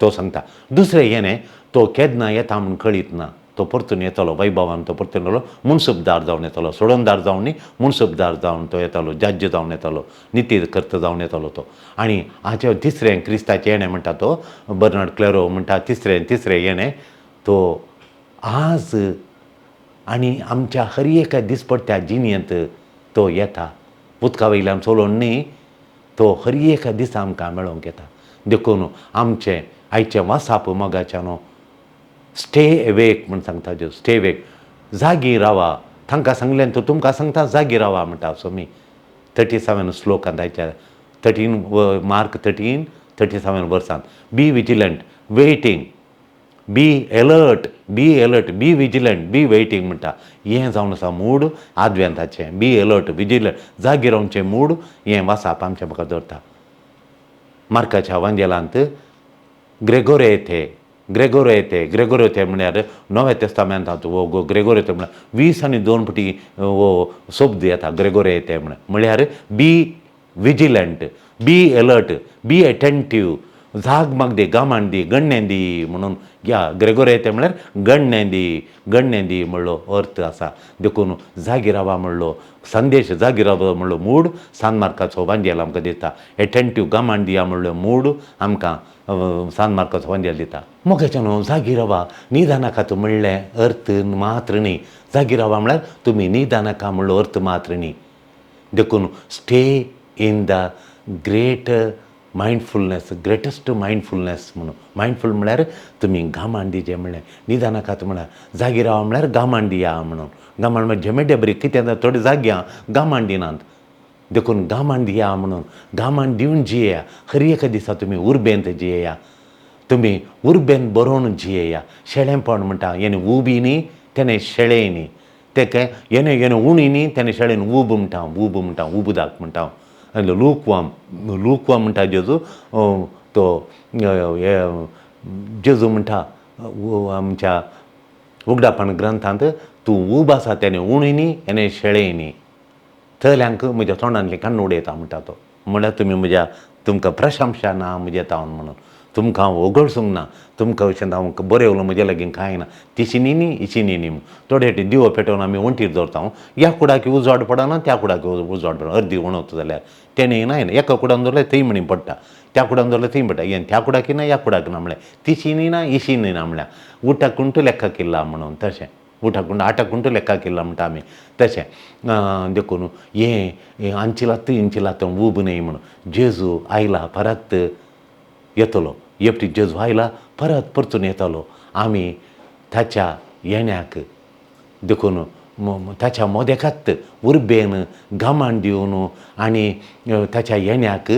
तो सांगता. दुसरें येणें तो केन्ना येता म्हूण कळीत ना, तो परतून येतलो वैभवान, तो परतून येतलो मुनसुबदार जावन येतलो, सोडोवदार जावन न्ही मुनसुबदार जावन तो येतलो, जज्ज जावन येतलो, निती कर्त जावन येतलो तो. आनी हाचें तिसरें क्रिस्ताचें येणें म्हणटा तो बर्नार्ड क्लेरो म्हणटा तिसरें येणें तो आज आनी आमच्या हर एका दिसपट्ट्या जिणेंत तो येता. उदका वयल्यान चलोवन न्ही, तो हर एका दिसा आमकां मेळोवंक येता. देखून आमचें आयचें वासाप मोगाचें न्हू स्टे अवेक म्हूण सांगता जेजू, स्टे अवेक, जागी रावा. तांकां सांगलें तो तुमकां सांगता जागी रावा म्हणटा. सोमी 37 श्लोकांत आयच्या 13 मार्क 13:37 वर्सांत be vigilant waiting, be alert, be alert, be vigilant, be waiting म्हणटा. हें जावन आसा मूड आदवेंताचें, बी अलर्ट विजिलंट, जागी रावचें मूड हें वासाप आमचें म्हाका दवरता. मार्काच्या वांजेलांत ग्रेगोरेथे, ग्रेगोरेथे, ग्रेगोरेथे म्हळ्यार नव्या तेस्तामेंतांत हो ग्रेगोरेथे म्हळ्यार 20 आनी 2 पटी हो शब्द येता ग्रेगोरेथे म्हळ्यार be vigilant, be alert, be attentive, जाग माग दी, गामान दी, गण्णें दी म्हणून. ह्या ग्रेगोरेथे म्हळ्यार गण्णें दी, गण्णें दी म्हणलो अर्थ आसा. देखून जागी रावा म्हणलो संदेश, जागी रावा म्हणलो मूड सान मार्काचो वांजेल आमकां दिता. एटेंटीव गामान दिया म्हणलो मूड आमकां सान मार्काचो वांजेल दिता. मोगाचें न्हू जागी रावा निदानाकात म्हणलें अर्थ मात्र न्ही, जागी रावा म्हळ्यार तुमी निदानाका म्हणलो अर्थ मात्र न्ही. देखून stay in the great mindfulness, greatest mindfulness म्हणून. मायंडफूल म्हळ्यार तुमी गामान दिजे म्हणलें, निदानाकात म्हळ्यार जागी रावा म्हळ्यार गामान दिया म्हणून. गामान म्हळ्यार झेमेड्या बरी कितें जाता थोडे जाग्यां गामान दिनात. देखून गामान दिया म्हणून गामान दिवन जियेया. हर एका दिसा तुमी उर्बेंत जियेया, तुमी उर्बेन बरोवन जियेया. शेळेंपण म्हणटा येणे उबी न्ही तेणें शेळें न्ही, तेका येणे येणे उणी न्ही तेणें शेळेन उब म्हणटा, उब म्हणटा, उबदाक म्हणटा. लूकवाम, लूकवाम म्हणटा जेजू तो जेजू म्हणटा आमच्या उगडापण ग्रंथांत तूं उब आसा तेणें उणी न्ही येणे शेळें न्ही, थंयल्यांक म्हज्या तोंडांतली काण्ण उडयता म्हणटा तो. म्हळ्यार तुमी म्हज्या तुमकां प्रशंसा ना म्हज्या तावन म्हणून, तुमकां हांव ओगळसूंक ना, तुमकां अशें हांव बरें उलोवं म्हज्या लागीं कांय ना, तिशी न्ही न्ही इशी न्ही न्ही. थोडे फावटी दिवो पेटोवन आमी वण्टीर दवरता, ह्या कुडाक उजवाड पडना त्या कुडाक उजवाड पडना, अर्दी वणत जाल्यार तेणें ना एका कुडान दवरल्यार थंय म्हणी पडटा, त्या कुडान दवरल्यार थंय पडटा, हें त्या कुडाक ना ह्या कुडाक ना म्हळ्यार तिशी न्ही ना इशी न्ही ना म्हळ्यार उटाक कुंटू लेखा किल्ला म्हणून तशें उटाक आटाक कुंटू लेखा किल्ला म्हणटा आमी तशें. देखून हें आंचिलात इंचिलात उब न्हय म्हणून जेजू आयला परत येतलो, एकटी जेजू आयला परत परतून येतलो. आमी ताच्या येण्याक देखून ताच्या मोदेकात उर्बेन गामान दिवन आनी ताच्या येण्याक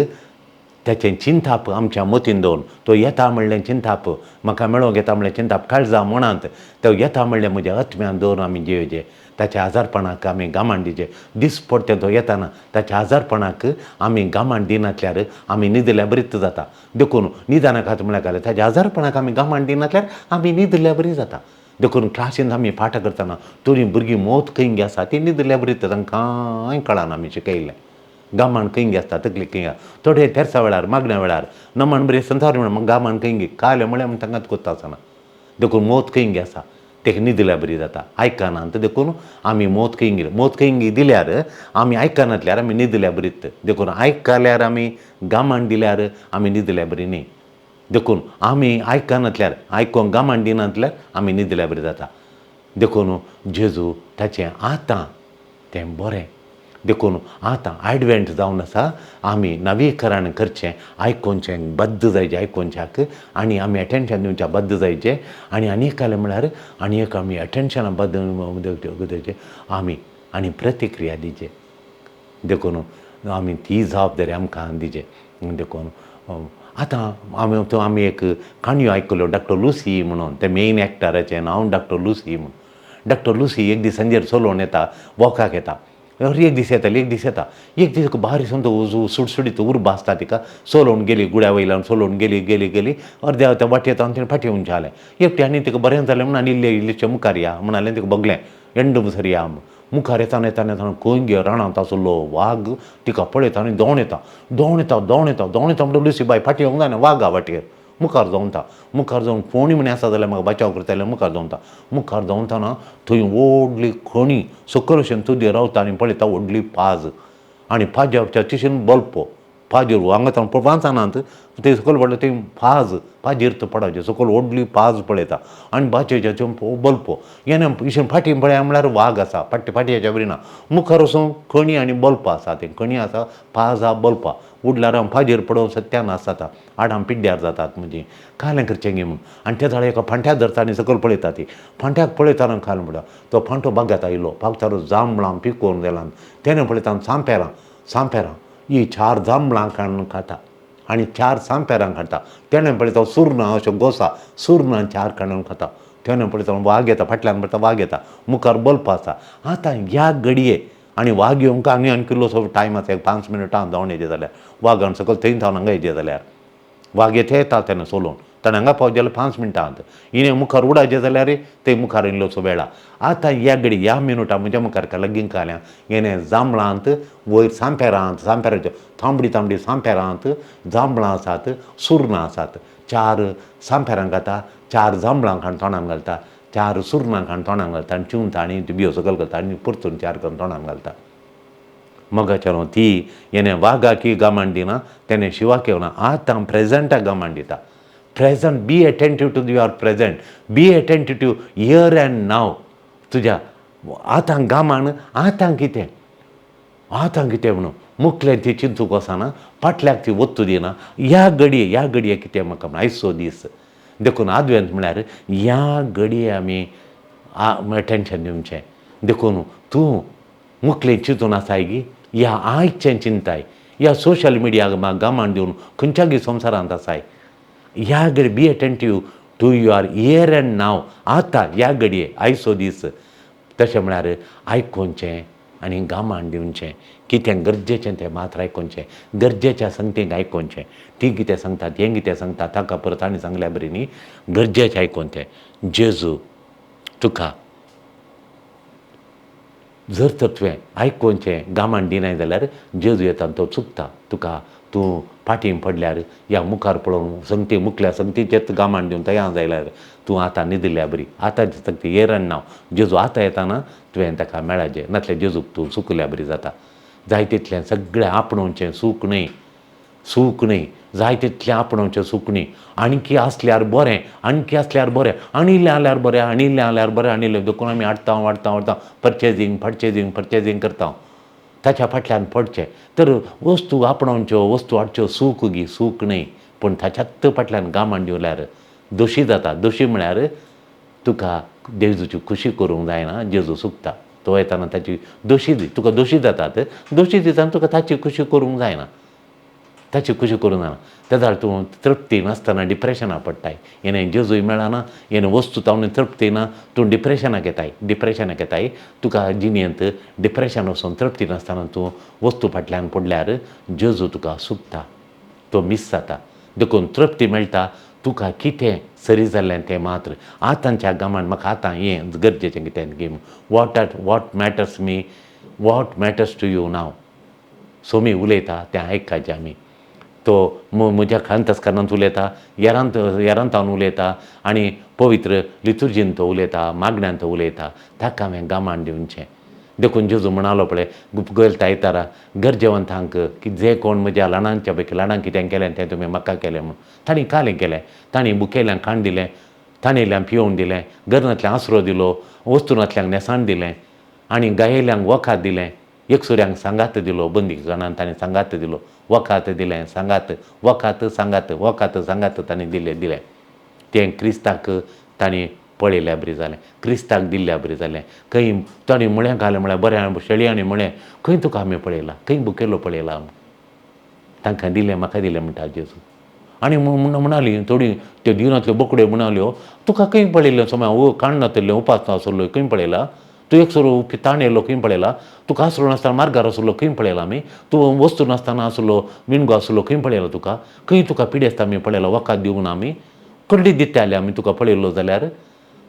ताचें चिंताप आमच्या मतीन दवरून, तो येता म्हणलें चिंताप म्हाका मेळोवंक येता म्हणलें चिंताप काळजा मनांत तो येता म्हणलें म्हज्या आत्म्यान दवरून आमी जियोचे. ताच्या आजारपणाक आमी गामान दिवचें. दीस पडटे तो येताना ताच्या आजारपणाक आमी गामान दिनातल्यार आमी न्हिदल्या बरीच जाता. देखून निदानाकात म्हळ्यार काय ताच्या आजारपणाक आमी गामान दिनातल्यार आमी न्हिदल्या बरी जाता. देखून क्लासीन आमी पाठां करतना थोडीं भुरगीं मोत खंय आसा ती न्हिदल्या बरी तांकां कांय कळना आमी शिकयल्लें. गामान खंय आसता तकली खंय थोडे तेरसा वेळार मागण्या वेळार नमन बरें संसार म्हणून गामान खंय काले म्हळ्यार तांकां कोत्ता आसना. देखून मोत खंय आसा तेका न्हिदल्या बरी जाता आयकना. देखून आमी मोत खंय मोत खंय दिल्यार आमी आयकनातल्यार आमी न्हिदल्या बरीत. देखून आयकल्यार आमी गामान दिल्यार आमी न्हिदल्या बरी न्ही. देखून आमी आयकनातल्यार आयकोंक गामान दिनातल्यार आमी न्हिदल्या बरी जाता. देखून जेजू ताचें आतां तें बरें. देखून आतां एडवेंट जावन आसा आमी नवीकरण करचें, आयकोनचें बद्द जायचें आयकोनच्याक आनी आमी एटेंशन दिवच्या बद्द जायचें. आनी आनी एक आलें म्हळ्यार आनी एक आमी एटेंशना बद्द दिवचें आमी आनी प्रतिक्रिया दिवचें. देखून आमी ती जबाबदारी आमकां दिवचें. देखून आतां आमी आमी एक काणयो आयकल्यो डॉक्टर लुसी म्हणून, ते मेन एक्टराचें नांव डॉक्टर लुसी म्हणून. डॉक्टर लुसी एक दीस सांजेर चलोवन येता, वॉकाक येता, एक दीस येताली, एक दीस येता, एक दीस बारीक सामको सुडसुडीत उर्बा आसता तिका, चलोवन गेली गुड्या वयल्यान, चलोवन गेली गेली गेली अर्द्या त्या वाटेर तावन तिणें फाटीं येवचें जालें. एकटें आनी तिका बरें जालें म्हणून आनी इल्लें इल्लेशें मुखार या म्हणालें, तिका बगलें एंड सर या म्हूण. मुखार येताना येताना येताना खंय गे रानांत आसलो वाग तिका पळयता आनी दोण येता, दोण येता, दोण येता, दोण येता म्हणटा लुसी बाय फाटीं येवंक जायना, वागा वाटेर मुखार धांवता. मुखार जावन कोणी म्हण आसा जाल्यार म्हाका बचाव करता जाल्यार मुखार धांवता. मुखार धांवतना थंय व्हडली खणी सकयल अशें तुजेर रावता आनी पळयता व्हडली पाज आनी पाज्याच्या तिशेन बल्प पाजेर हांगा तावन वाचनात ते सकयल पडले थंय पाज पाजेर तो पडाचें सकयल व्हडली पाज पळयता आनी बाचेच्या बल्प येणे इशेन फाटीं पळया म्हळ्यार वाग आसा, फाटी फाटयाच्या बरी ना, मुखार वचून खणी आनी बल्प आसा, तें खणी आसा पाज आहा बल्प उडल्यार हांव पाजेर पडोवन सत्यानाश जाता, आडां पिड्ड्यार जातात म्हणजे कालें करचें गे म्हूण. आनी ते जाल्यार एका फांट्याक धरता आनी सकयल पळयता ती फांट्याक पळयतना खाल म्हणटा तो फांटो बागात आयलो, बागतारो जांबळां पिकोवन गेलां तेणें पळयता सांपेरां सांपेरां ही चार जांबळां काडून खाता आनी चार सांपेरां काडटा. तेणें पळयता सुरणां अश्यो गोसा सुरणां चार काडून खाता. तेणें पळयता वाग येता, फाटल्यान पळयता वाग येता, मुखार बल्प आसा. आतां ह्या घडये आनी वाग येवंक आनी आनी कितलोसो टायम आसा, एक 5 मिनटां धांवन येयचे जाल्यार वागान सकयल थंय धांवन हांगा येयचे जाल्यार वाग येता येता तेणें चलोवन ताणें हांगा पावचे जाल्यार 5 मिनटां हिणें मुखार उडायचें जाल्यार थंय मुखार इल्लोसो वेळा. आतां ह्या घडी ह्या मिनुटा म्हज्या मुखार लागीं काल्यां हेणें जांबळांत वयर सांपेरांत सांपेराच्यो तांबडी तांबडी सांपेरांत जांबळां आसात, सुरणां आसात, 4 सांपेरां खाता, 4 जांबळां खाण तोंडान घालता, 4 सुरणां खाण तोंडान घालता आनी चिवता आनी बियो सकयल घालता आनी परतून 4 करून तोंडान घालता. मगाचें ती हेणें वागाकी गमाण दिना, तेणें शिवाक येवना, आतां प्रेजेंटाक गमाण दिता. Present, be attentive to your present, be attentive to here and now. तुज्या आतां गामान आतां कितें आतां कितें म्हणून मुखल्यान ती चिंतूंक वचना, फाटल्याक ती वत्तू दिना, ह्या घडये ह्या घडये कितें म्हाका म्हण आयचो दीस. देखून आदवेंत म्हळ्यार ह्या घडये आमी अटेंशन दिवचें. देखून तूं मुखलें चिंतून आसाय गी ह्या आयचें चिंताय, ह्या सोशल मिडिया गामान दिवन खंयच्यागी संवसारांत आसाय, ह्या घडये be attentive to your here and now. आतां ह्या घडये आयचो दीस. तशें म्हळ्यार आयकोनचें आनी गामान दिवचें, कितें गरजेचें तें मात्र आयकोनचें, गरजेच्या संगतीक आयकोनचें, तीं कितें सांगतात हें कितें सांगतात ताका परत आनी सांगल्या बरी न्ही, गरजेचें आयकोन तें. जेजू तुका जर तर तुवें आयकोनचें गामान दिनाय जाल्यार जेजू येता तो चुकता तुका, तूं फाटीं पडल्यार या मुखार पळोवन संगती मुखल्या संगतीचेच गामान दिवन तयार जाल्यार तूं आतां न्हिदिल्ल्या बरी. आतां संगती here and नाव, जेजू आतां येताना तुवें ताका मेळाचें, नातल्यार जेजूक तूं चुकल्या बरी जाता. जाय तितलें सगळें आपणोवचें सूख न्हय, सूख न्हय, जाय तितलें आपणोवचें सूख न्हय. आणकी आसल्यार बरें, आणकी आसल्यार बरें, आनी इल्लें आल्यार बरें, आनी इल्लें आल्यार बरें, आनी इल्लें. देखून आमी हाडटा वाडटा वाडटा पर्चेजींग पर्चेजींग पर्चेजींग करता, ताच्या फाटल्यान पडचें. तर वस्तू आपणावच्यो वस्तू हाडच्यो सूख गी सूख न्हय, पूण ताच्याच फाटल्यान गामान दिवल्यार दोशी जाता. दोशी म्हळ्यार तुका जेजूची खुशी करूंक जायना, जेजू सुकता तो येताना ताची दोशी दी, तुका दोशी जातात, दोशी दिता तुका ताची खुशी करूंक जायना, ताची खुशी करूंक जायना. तेजाळ तूं तृप्ती नासतना डिप्रेशनाक पडटाय, हेणें जेजूय मेळना, हेणें वस्तू तावन तृप्ती ना, तूं डिप्रेशनाक येताय, डिप्रेशनाक येताय. तुका जिणेंत डिप्रेशन वचून तृप्ती नासतना तूं वस्तू फाटल्यान पडल्यार जेजू तुका सुकता, तो मीस जाता. देखून तृप्ती मेळटा तुका कितें सरी जाल्लें तें मात्र. आतांच्या गामान म्हाका आतां हें गरजेचें कितें game, what are what matters me, what matters to you now. Somi उलयता तें आयकाचें आमी. तो म्हज्या अंतस्करणांत उलयता, येरांत येरांतान उलयता आनी पवित्र लितुर्जीन तो उलयता, मागण्यान तो उलयता, ताका हांवें गामान दिवचें. देखून जेजू म्हणालो पळय गलता आयतारा गरजेवंतांक की जे कोण म्हज्या ल्हानांच्या पैकी ल्हानांक कितें केलें तें तुमी म्हाका केलें म्हूण. तांणी कालें केलें, तांणी बुकेल्यांक खाण दिलें, ताणेल्यांक पियोवन दिलें, गरनांतल्यान आसरो दिलो, वस्तू नातल्यांक न्हेसाण दिलें आनी गायेल्यांक वखद दिलें. एकसुऱ्यांक सांगात दिलो, बंदीखानान ताणें सांगात दिलो, वखात दिलें सांगात, वखात सांगात, वखात सांगात ताणें दिलें दिलें. तें क्रिस्ताक ताणें पळयल्या बरी जालें, क्रिस्ताक दिल्ल्या बरी जालें. खंय ताणें म्हळें घालें म्हळ्यार बरें शेळयांनी म्हळें खंय तुका आमी पळयला, खंय बुकेलो पळयला आमी, तांकां दिलें म्हाका दिलें म्हणटा जेजू. आनी म्हणाली थोडी त्यो दिनांतल्यो बोकड्यो म्हणाल्यो तुका खंय पळयलें सोम्या, ओ काण नातिल्लें उपास आसलो खंय पळयला, तूं एक सोरो ताण येयलो खंय पळयला, तुका आसरो नासतना मार्गार आसलो खंय पळयला आमी, तूं वस्तू नासतना आसलो विणगो आसलो खंय पळयला तुका, खंय तुका पिडेस्त आमी पळयला, वखद दिवना आमी, कडली दिताले आमी तुका पळयलो जाल्यार,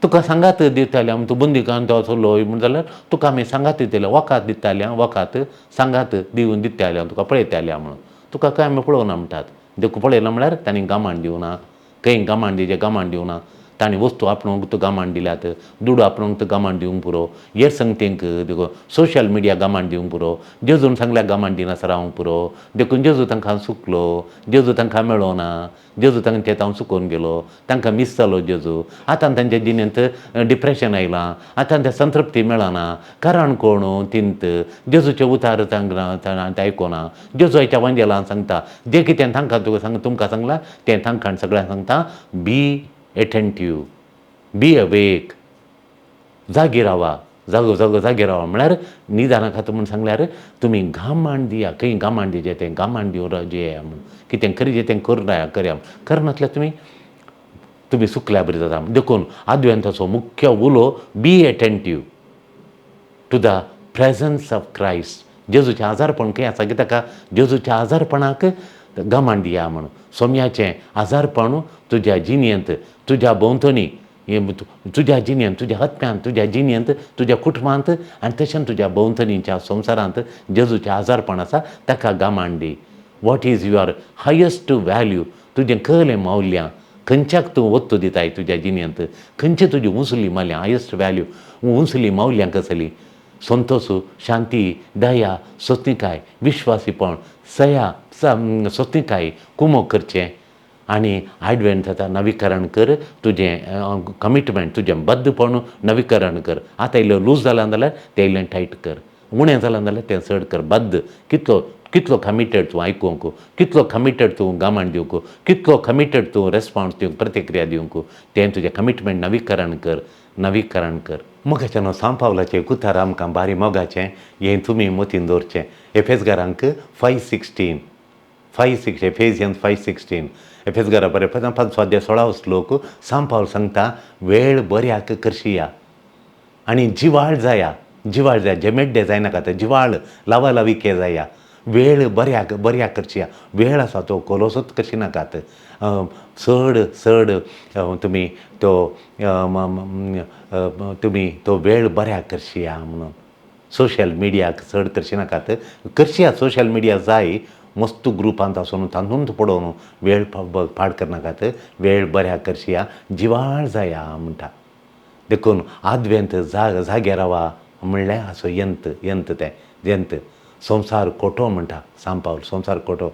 तुका सांगात दिताले आमी, तूं बंदीखान तो आसलो म्हण जाल्यार तुका आमी सांगात दिताले, वखद दिताले वखद सांगात दिवन दिताले तुका पळयताले म्हणून, तुका खंय आमी पळोवना म्हणटात. देखून पळयला म्हळ्यार तांणी गामाण दिवना, खंय गामाण दिवचें गामाण दिवना, तांणी वस्तू आपणूंक तुका गामाण दिल्यात, दुडू आपणूंक तुका गामाण दिवंक पुरो, हेर संगतींक देखून सोशल मिडिया गामाण दिवंक पुरो, जेजून सांगल्यार गामाण दिनासतना रावंक पुरो. देखून जेजू तांकां सुकलो, जेजू तांकां मेळोना, जेजू तांचे हांव चुकोवन गेलो, तांकां मीस जालो जेजू. आतां तांच्या जिणेंत डिप्रेशन आयलां, आतां ते संतृप्ती मेळना, कारण कोण तिंत जेजूचे उतार तांकां आयकोना. जेजू आयच्या वांजेलान सांगता जें कितें तांकां तुका सांग तुमकां सांगलां तें तांकां सगळ्यांक सांगता, बी एटेंटीव, बी अवेक, जागी रावा, जागो जागो जागे रावा म्हळ्यार निदाना खातीर म्हूण सांगल्यार तुमी घामाण दिया, खंय घामाण दिवचें तें घामाण दिवन जेया म्हूण, कितें करीजे तें करुया करया, करनासल्यार तुमी तुमी सुकल्या बरी जाता. देखून आदवेंताचो मुख्य उलो be attentive to the presence of Christ. जेजूचें आजारपण खंय आसा कित्याक जेजूच्या आजारपणाक गमाण दिया म्हणून, सोम्याचें आजारपण तुज्या जिणेंत तुज्या भोंवतणी, तुज्या जिणेंत तुज्या हत्म्यांत तुज्या जिणेंत तुज्या कुटुंबांत आनी तशेंच तुज्या भोंवतणीच्या संवसारांत जेजूचें आजारपण आसा ताका गमाण दी. What is your highest value, तुजें कहलें मौल्यां, खंयच्याक तूं वत्तू दिताय तुज्या जिणेंत, खंयची तुजी उंचली मौल्यां, हायस्ट व्हॅल्यू उंचली मौल्यां कसली, संतोश, शांती, दया, सोंसणीकाय, विश्वासीपण, सया, सोंसणीकाय, कुमोक करचें आनी आडवेंत आतां नवीकरण कर तुजें कमिटमेंट, तुजें बद्दपण नवीकरण कर. आतां इल्लें लूज जालां जाल्यार तें इल्लें टायट कर, उणें जालां जाल्यार तें चड कर. बद्द कितलो कितलो कमिटेड तूं आयकूंक, कितलो कमिटेड तूं गामाण दिवंक, कितलो कमिटेड तूं रेस्पॉन्स दिवंक, प्रतिक्रिया दिवंक, तें तुजें कमिटमेंट नवीकरण कर, नवीकरण कर. मोगाचें न्हू सांव पावलाचें कुतार आमकां बारी मोगाचें हें तुमी मतीन दवरचें. एफेसगारांक 5:16, 5:6, एफेजियन्स 5:16, एफेसगारा बरें पांच स्वाध्याय 16 श्लोक सांव पावल सांगता वेळ बऱ्याक करशिया आनी जिवाळ जाया, जिवाळ जाया, जेमेड्डे जायनाका, ते जिवाळ लावा लाविके जाया, वेळ बऱ्याक बऱ्याक करशिया, वेळ आसा तो कोलोसोच कशी नाकात, चड चड तुमी तो तुमी तो वेळ बऱ्याक करशिया म्हणून सोशल मिडियाक चड करशी नाकात, करशिया सोशल मिडिया जाय, मस्त ग्रुपांत आसून तातूंत पडोवन वेळ पाड करनाकात, वेळ बऱ्याक करशिया, जिवाळ जाया म्हणटा. देखून आदवेंत जागे रावा म्हणल्यार असो यंत यंत तें यंत संवसार खोटो म्हणटा सांव पावल, संवसार खोटो,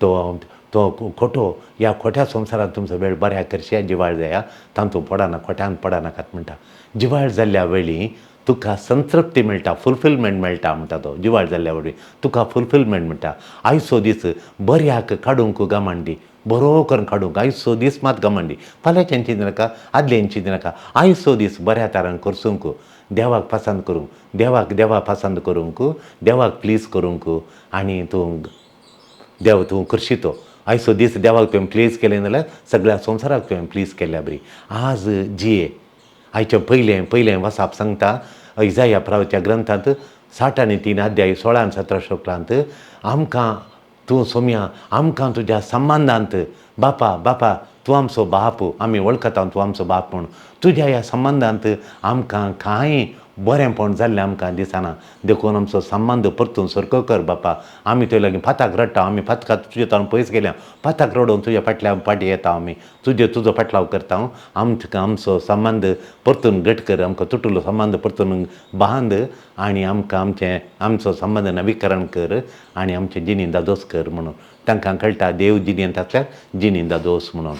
तो तो खोटो, ह्या खोट्या संवसारांत तुमचो वेळ बऱ्याक करशिया, जिवाळ जाया, तातूंत पडना, खोट्यान पडनाकात म्हणटा. जिवाळ जाल्ल्या वेळी तुका संतृप्ती मेळटा, फुलफिलमेंट मेळटा म्हणटा तो. जिवाळ जाल्ल्या वेळी तुका फुलफिलमेंट मेळटा. आयचो दीस बऱ्याक काडूंक गमाण दी, बरो करून काडूंक आयचो दीस मात गमाण दी, फाल्यांच्यान चिंतनाका, आदल्यान चिंतनाका, आयचो दीस बऱ्या तरान करसूंक, देवाक पसंत करूंक, देवाक देवा पसंत करूंक, देवाक प्लीज करूंक आनी तूं देव तूं करशी तो आयचो दीस देवाक तुवें प्लीज केलें जाल्यार सगळ्या संवसाराक तुवें प्लीज केल्या बरी. आज जिये आयचें पयलें पयलें वसाप सांगता इजाया प्रावच्या ग्रंथांत 63 अध्याय 16 आनी 17 श्लोकांत आमकां तूं सोम्या आमकां तुज्या संबंदांत बापा बापा तूं आमचो बाप, आमी वळखता तूं आमचो बाप म्हूण, तुज्या ह्या संबंदांत आमकां कांय बरेंपण जाल्लें आमकां दिसना, देखून आमचो संबंद परतून सारको कर बापा. आमी तुजे लागीं फाताक रडटा, आमी फातकात तुजे ताणून पयस गेल्या, फाताक रडोवन तुज्या फाटल्या फाटीं येता, आमी तुजे तुजो फाटलाव करता, आमकां आमचो संबंद परतून घट कर, आमकां तुटुल्लो संबंद परतून बांद आनी आमकां आमचें आमचो संबंद नवीकरण कर आनी आमचें जिणें दादोस कर म्हणून तांकां कळटा देव जिणेंत आसल्यार जिणें दादोस म्हणून.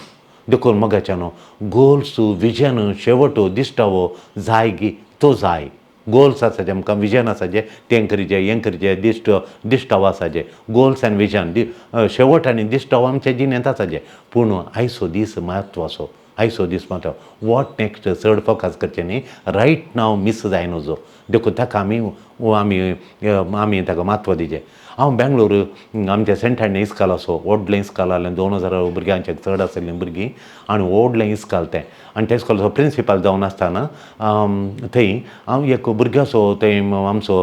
देखून मोगाच्यानो गोल्स, विजन, शेवटो दिश्टावो जाय गी तो जाय. गोल्स आसाचे आमकां, विजन आसाचे, तें करीचे, हें करीचे, दिश्ट दिश्टाव आसाचे, गोल्स एन्ड विजन, शेवट आनी दिश्टाव आमच्या जिणेंत आसाचे. पूण आयचो दीस म्हत्वाचो, आयचो दीस म्हत्व. What next चड फोकस करचें न्ही, रायट नाव मीस जाय नजो. देखून ताका आमी आमी आमी ताका म्हत्व दिचें. हांव बेंगलोर आमच्या सेंट एन्ड इस्काल आसो, व्हडलें इस्काल आहलें, 2000 भुरग्यांचे चड आसलें भुरगीं आनी व्हडलें इस्काल तें. आनी त्या इस्कॉलाचो प्रिंसिपल जावन आसतना थंय हांव एक भुरग्याचो थंय आमचो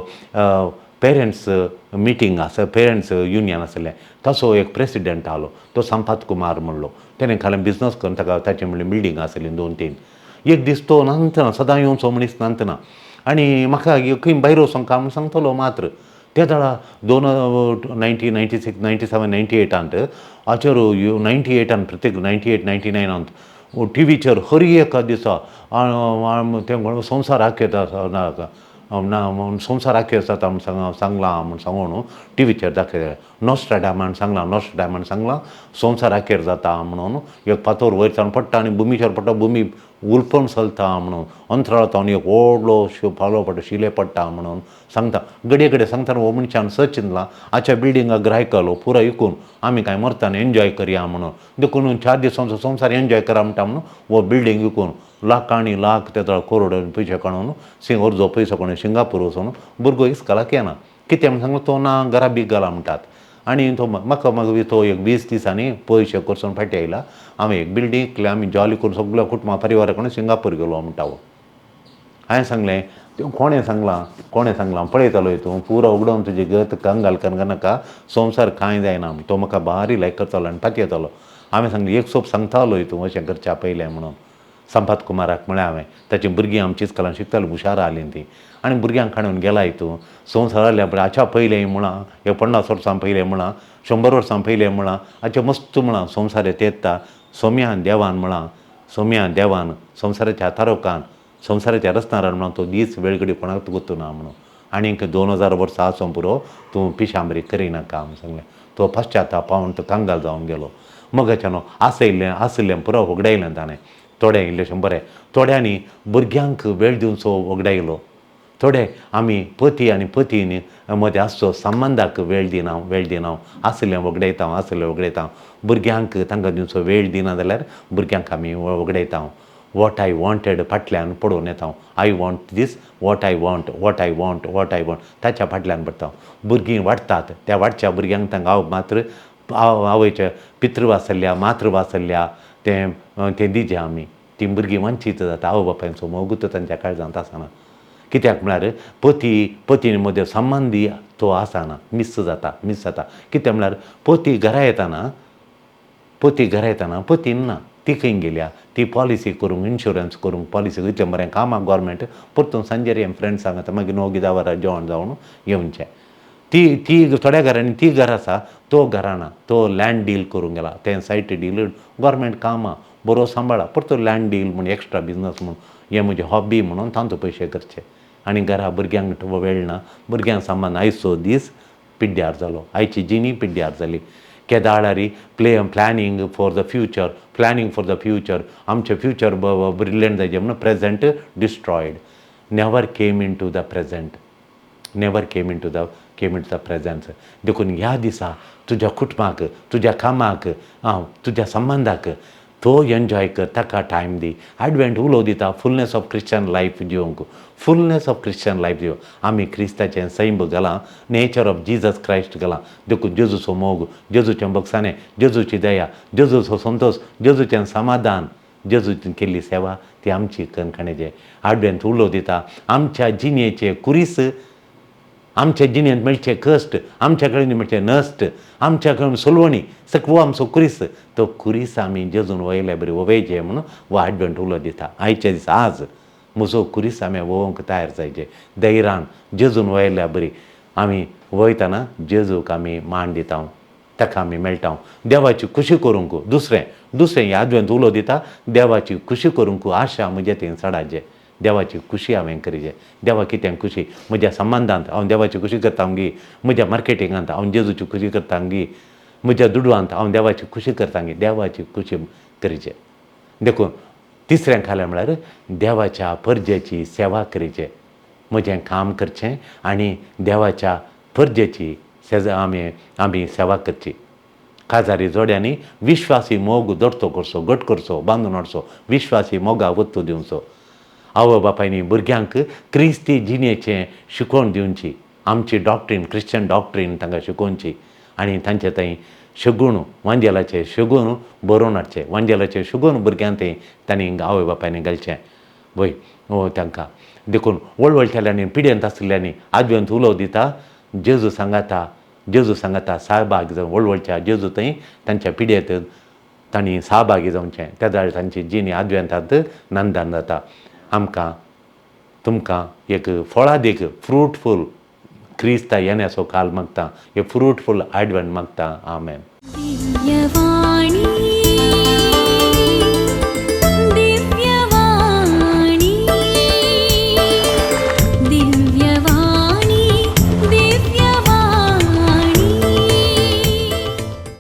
पेरंट्स मिटींग आसा, पेरंट्स युनियन आसलें, ताचो एक प्रेसिडेंट आहलो, तो संपात कुमार म्हणलो. तेणें खालें बिजनस करून ताका ताचें म्हणलें बिल्डींग आसली 2-3. एक दीस तो नानतना सदां येवचो मनीस नानतना आनी म्हाका खंय भायर वचोंक म्हूण सांगतलो मात्र. ते वेळार दोन 1996 97 98 हाचेर 98 प्रत्येक 98 99 टिवीचेर हर एका दिसा तें संवसार आखयता ना, संवसार आखेर जाता म्हूण सांगलां म्हूण सांगून टिवीचेर दाखयता. नॉस्ट्राडॅमान सांगलां, नॉस्ट्राडॅमान सांगलां संवसार आखेर जाता म्हणून, एक फातोर वयर सावन पडटा आनी भुमीचेर पडटा, भुमी उलपण चलता म्हणून, अंतराळ तावन एक व्हडलो फालो पडटा, शिले पडटा म्हणून सांगता. घडये घडये सांगतना हो मनशान सच चिंतलां आच्या बिल्डिंगाक ग्राहक आलो पुरो विकून आमी कांय मरतना एन्जॉय करया म्हणून, देखून 4 दिसांचो संवसार एन्जॉय करा म्हणटा म्हणून हो बिल्डींग विकून लाखांनी लाख तेतलो करोड पयशे काडून अर्दो पयसो काडून सिंगापूर वचून भुरगो इस्कॉलाक येना. कितें म्हूण सांगलो तो ना घरा बीक घाला म्हणटात. आनी तो म्हाका मागीर तो एक 20 दिसांनी पयशे करसून फाटीं आयला. हांवें एक बिल्डींग विकली, आमी जॉली करून सगळ्या कुटुंबा परिवारा करून सिंगापूर गेलो म्हणटा हो. हांवें सांगलें कोणें सांगलां, कोणें सांगलां पळयतालो तूं पुरो उगडोवन तुजी गत कंगाल करना नाका, संवसार कांय जायना. तो म्हाका भारी लायक करतालो आनी पातयेतालो. हांवें सांगलें एक सोप सांगतालो तूं अशें करच्या पयलें म्हणून. संपात कुमाराक म्हळें हांवें, ताचीं भुरगीं आमची इस्कॉलान शिकतालीं, हुशार आहलीं तीं आनी भुरग्यांक काडून गेलाय तूं संवसार आहल्या पळय. हाच्या पयलें म्हळां, एक 50 वर्सां पयलें म्हळां, 100 वर्सां पयलें म्हळां, हाचें मस्त म्हळां संवसार येता सोम्यान देवान म्हळां, सोम्यान देवान संवसाराच्या तारोकान संवसाराच्या रचणारान म्हळां तो दीस वेळ घडी कोणाक गोत्तू ना म्हणून. आनीक 2000 वर्सां आसूं पुरो तूं पिशांबरी करिनाका म्हूण सांगलें. तो पश्चाताप पावन तो कंगाल जावन गेलो. मगाच्यान आसयल्लें आशिल्लें पुरो वगडायलें ताणें. थोडें इल्लेशें बरें, थोड्यांनी भुरग्यांक वेळ दिवचो वगडायलो, थोडे आमी पती आनी पतीन मदें आसचो संबंदाक वेळ दिना, वेळ दिना, आशिल्लें वगडायता, आशिल्लें वगडायता. भुरग्यांक तांकां दिवचो वेळ दिना जाल्यार भुरग्यांक आमी वगडायता. What I wanted फाटल्यान पडून येता. I want this, what I want, what I want, what I want ताच्या फाटल्यान पडटा. भुरगीं वाडटात, त्या वाडच्या भुरग्यांक तांकां हांव मात्र आवयच्या पितृवात्सल्या मातृवात्सल्या तें तें दिजें आमी. तीं भुरगीं वंचीत जाता, आवय बापायचो मोगूच तांच्या काळजांत आसना. कित्याक म्हळ्यार पती पती मदें संबंदी तो आसना, मिस जाता, मिस जाता. कित्याक म्हळ्यार पती घरा येतना, पती घरा येतना पतीन ना, ती खंय गेल्या, ती पॉलिसी करूंक इन्शुरन्स करूंक पॉलिसी इतलें बरें कामाक गोवोरमेंट परतून सांजेर हें फ्रेंड्स सांगता मागीर 9 10 वरां जेवण जावन येवचें. ती ती थोड्या घरांनी ती घर आसा, तो घराना तो लँड डील करूंक गेला, तें सायट डील गोवोरमेंट कामां बरो सांबाळा, परतो लँड डील म्हूण एक्स्ट्रा बिजनस म्हूण हें म्हजें हॉबी म्हणून तांचो पयशे करचे. आनी घरा भुरग्यांक वेळ ना, भुरग्यांक सामान आयचो दीस पिड्ड्यार जालो, आयची जिणी पिड्ड्यार जाली. केदाळारी planning for the future, planning for the future, आमचें फ्युचर ब्रिलियंट जायचें म्हणून present destroyed, never came into the present, never came into the presence. देखून ह्या दिसा तुज्या कुटुंबाक, तुज्या कामाक, तुज्या संबंदाक तो एन्जॉय कर, ताका टायम दी. एडवेंट उलो दिता फुलनेस ऑफ क्रिश्चन लायफ जिवंक, फुलनेस ऑफ क्रिश्चन लायफ जिवंक. आमी क्रिस्ताचें सैम घालां, नेचर ऑफ जिजस क्रायस्ट घालां. देखून जेजूचो मोग, जेजूचें बगसाणें, जेजूची दया, जेजूचो संतोश, जेजूचें समाधान, जेजूची केल्ली सेवा ती आमची कणकणेचें. एडवेंट उलो दिता आमच्या जिणेचे कुरीस, आमच्या जिणेंत मेळचे कश्ट, आमच्या कडेन मेळचे नश्ट, आमच्या कडेन सोलवणी सगळो आमचो कुरीस, तो कुरीस आमी जेजून वयले बरी वयचे म्हणून हो एडवेंट उलो दिता. आयच्या दिसा आज म्हजो कुरीस आमी वोवंक तयार जायचे धैर्यान जेजून वयल्या बरी. आमी वयतना जेजूक आमी मान दिता, ताका आमी मेळटा, देवाची खुशी करूंक. दुसरें दुसरें ह्या आदवेंत उलो दिता देवाची खुशी करूंक आशा म्हजे थंय चडाचे, देवाची खुशी हांवें करीचे. देवा कितें खुशी म्हज्या संबंदांत हांव देवाची खुशी करता गी, म्हज्या मार्केटिंगांत हांव जेजूची खुशी करता गी, म्हज्या दुडवांत हांव देवाची खुशी करता गी, देवाची खुशी करीचे. देखून तिसरें खालें म्हळ्यार देवाच्या परजेची सेवा करीचे. म्हजें काम करचें आनी देवाच्या परजेची सेजा आमी आमी सेवा करची. काजारी जोड्यांनी विश्वासी मोग दडतो करचो, घट करचो, बांदून हाडचो, विश्वासी मोगा वत्तू दिवचो. आवय बापायनी भुरग्यांक क्रिस्ती जिणेचें शिकोवन दिवची, आमची डॉक्ट्रीन, क्रिश्चन डॉक्ट्रीन तांकां शिकोवची आनी तांचे थंय शगूण, वांजेलाचें शगून बरोवन हाडचें, वांजेलाचें शगून भुरग्यां थंय तांणी आवय बापायनी घालचें वय तांकां. देखून वळवळटल्यांनी पिड्येंत आशिल्ल्यांनी आदवेंत उलोव दिता, जेजू सांगाता, जेजू सांगाता सहभागी जावन वळवळच्या जेजू थंय तांच्या पिड्येंत तांणी सहभागी जावचें. त्या जाल्यार तांची जिणी आदवेंतांत नंदन जाता. आमकां तुमकां एक फळादीक फ्रुटफूल क्रिस्ता येण्याचो काल मागता, एक फ्रुटफूल आडवण मागता. आमेन. दिव्यवाणी.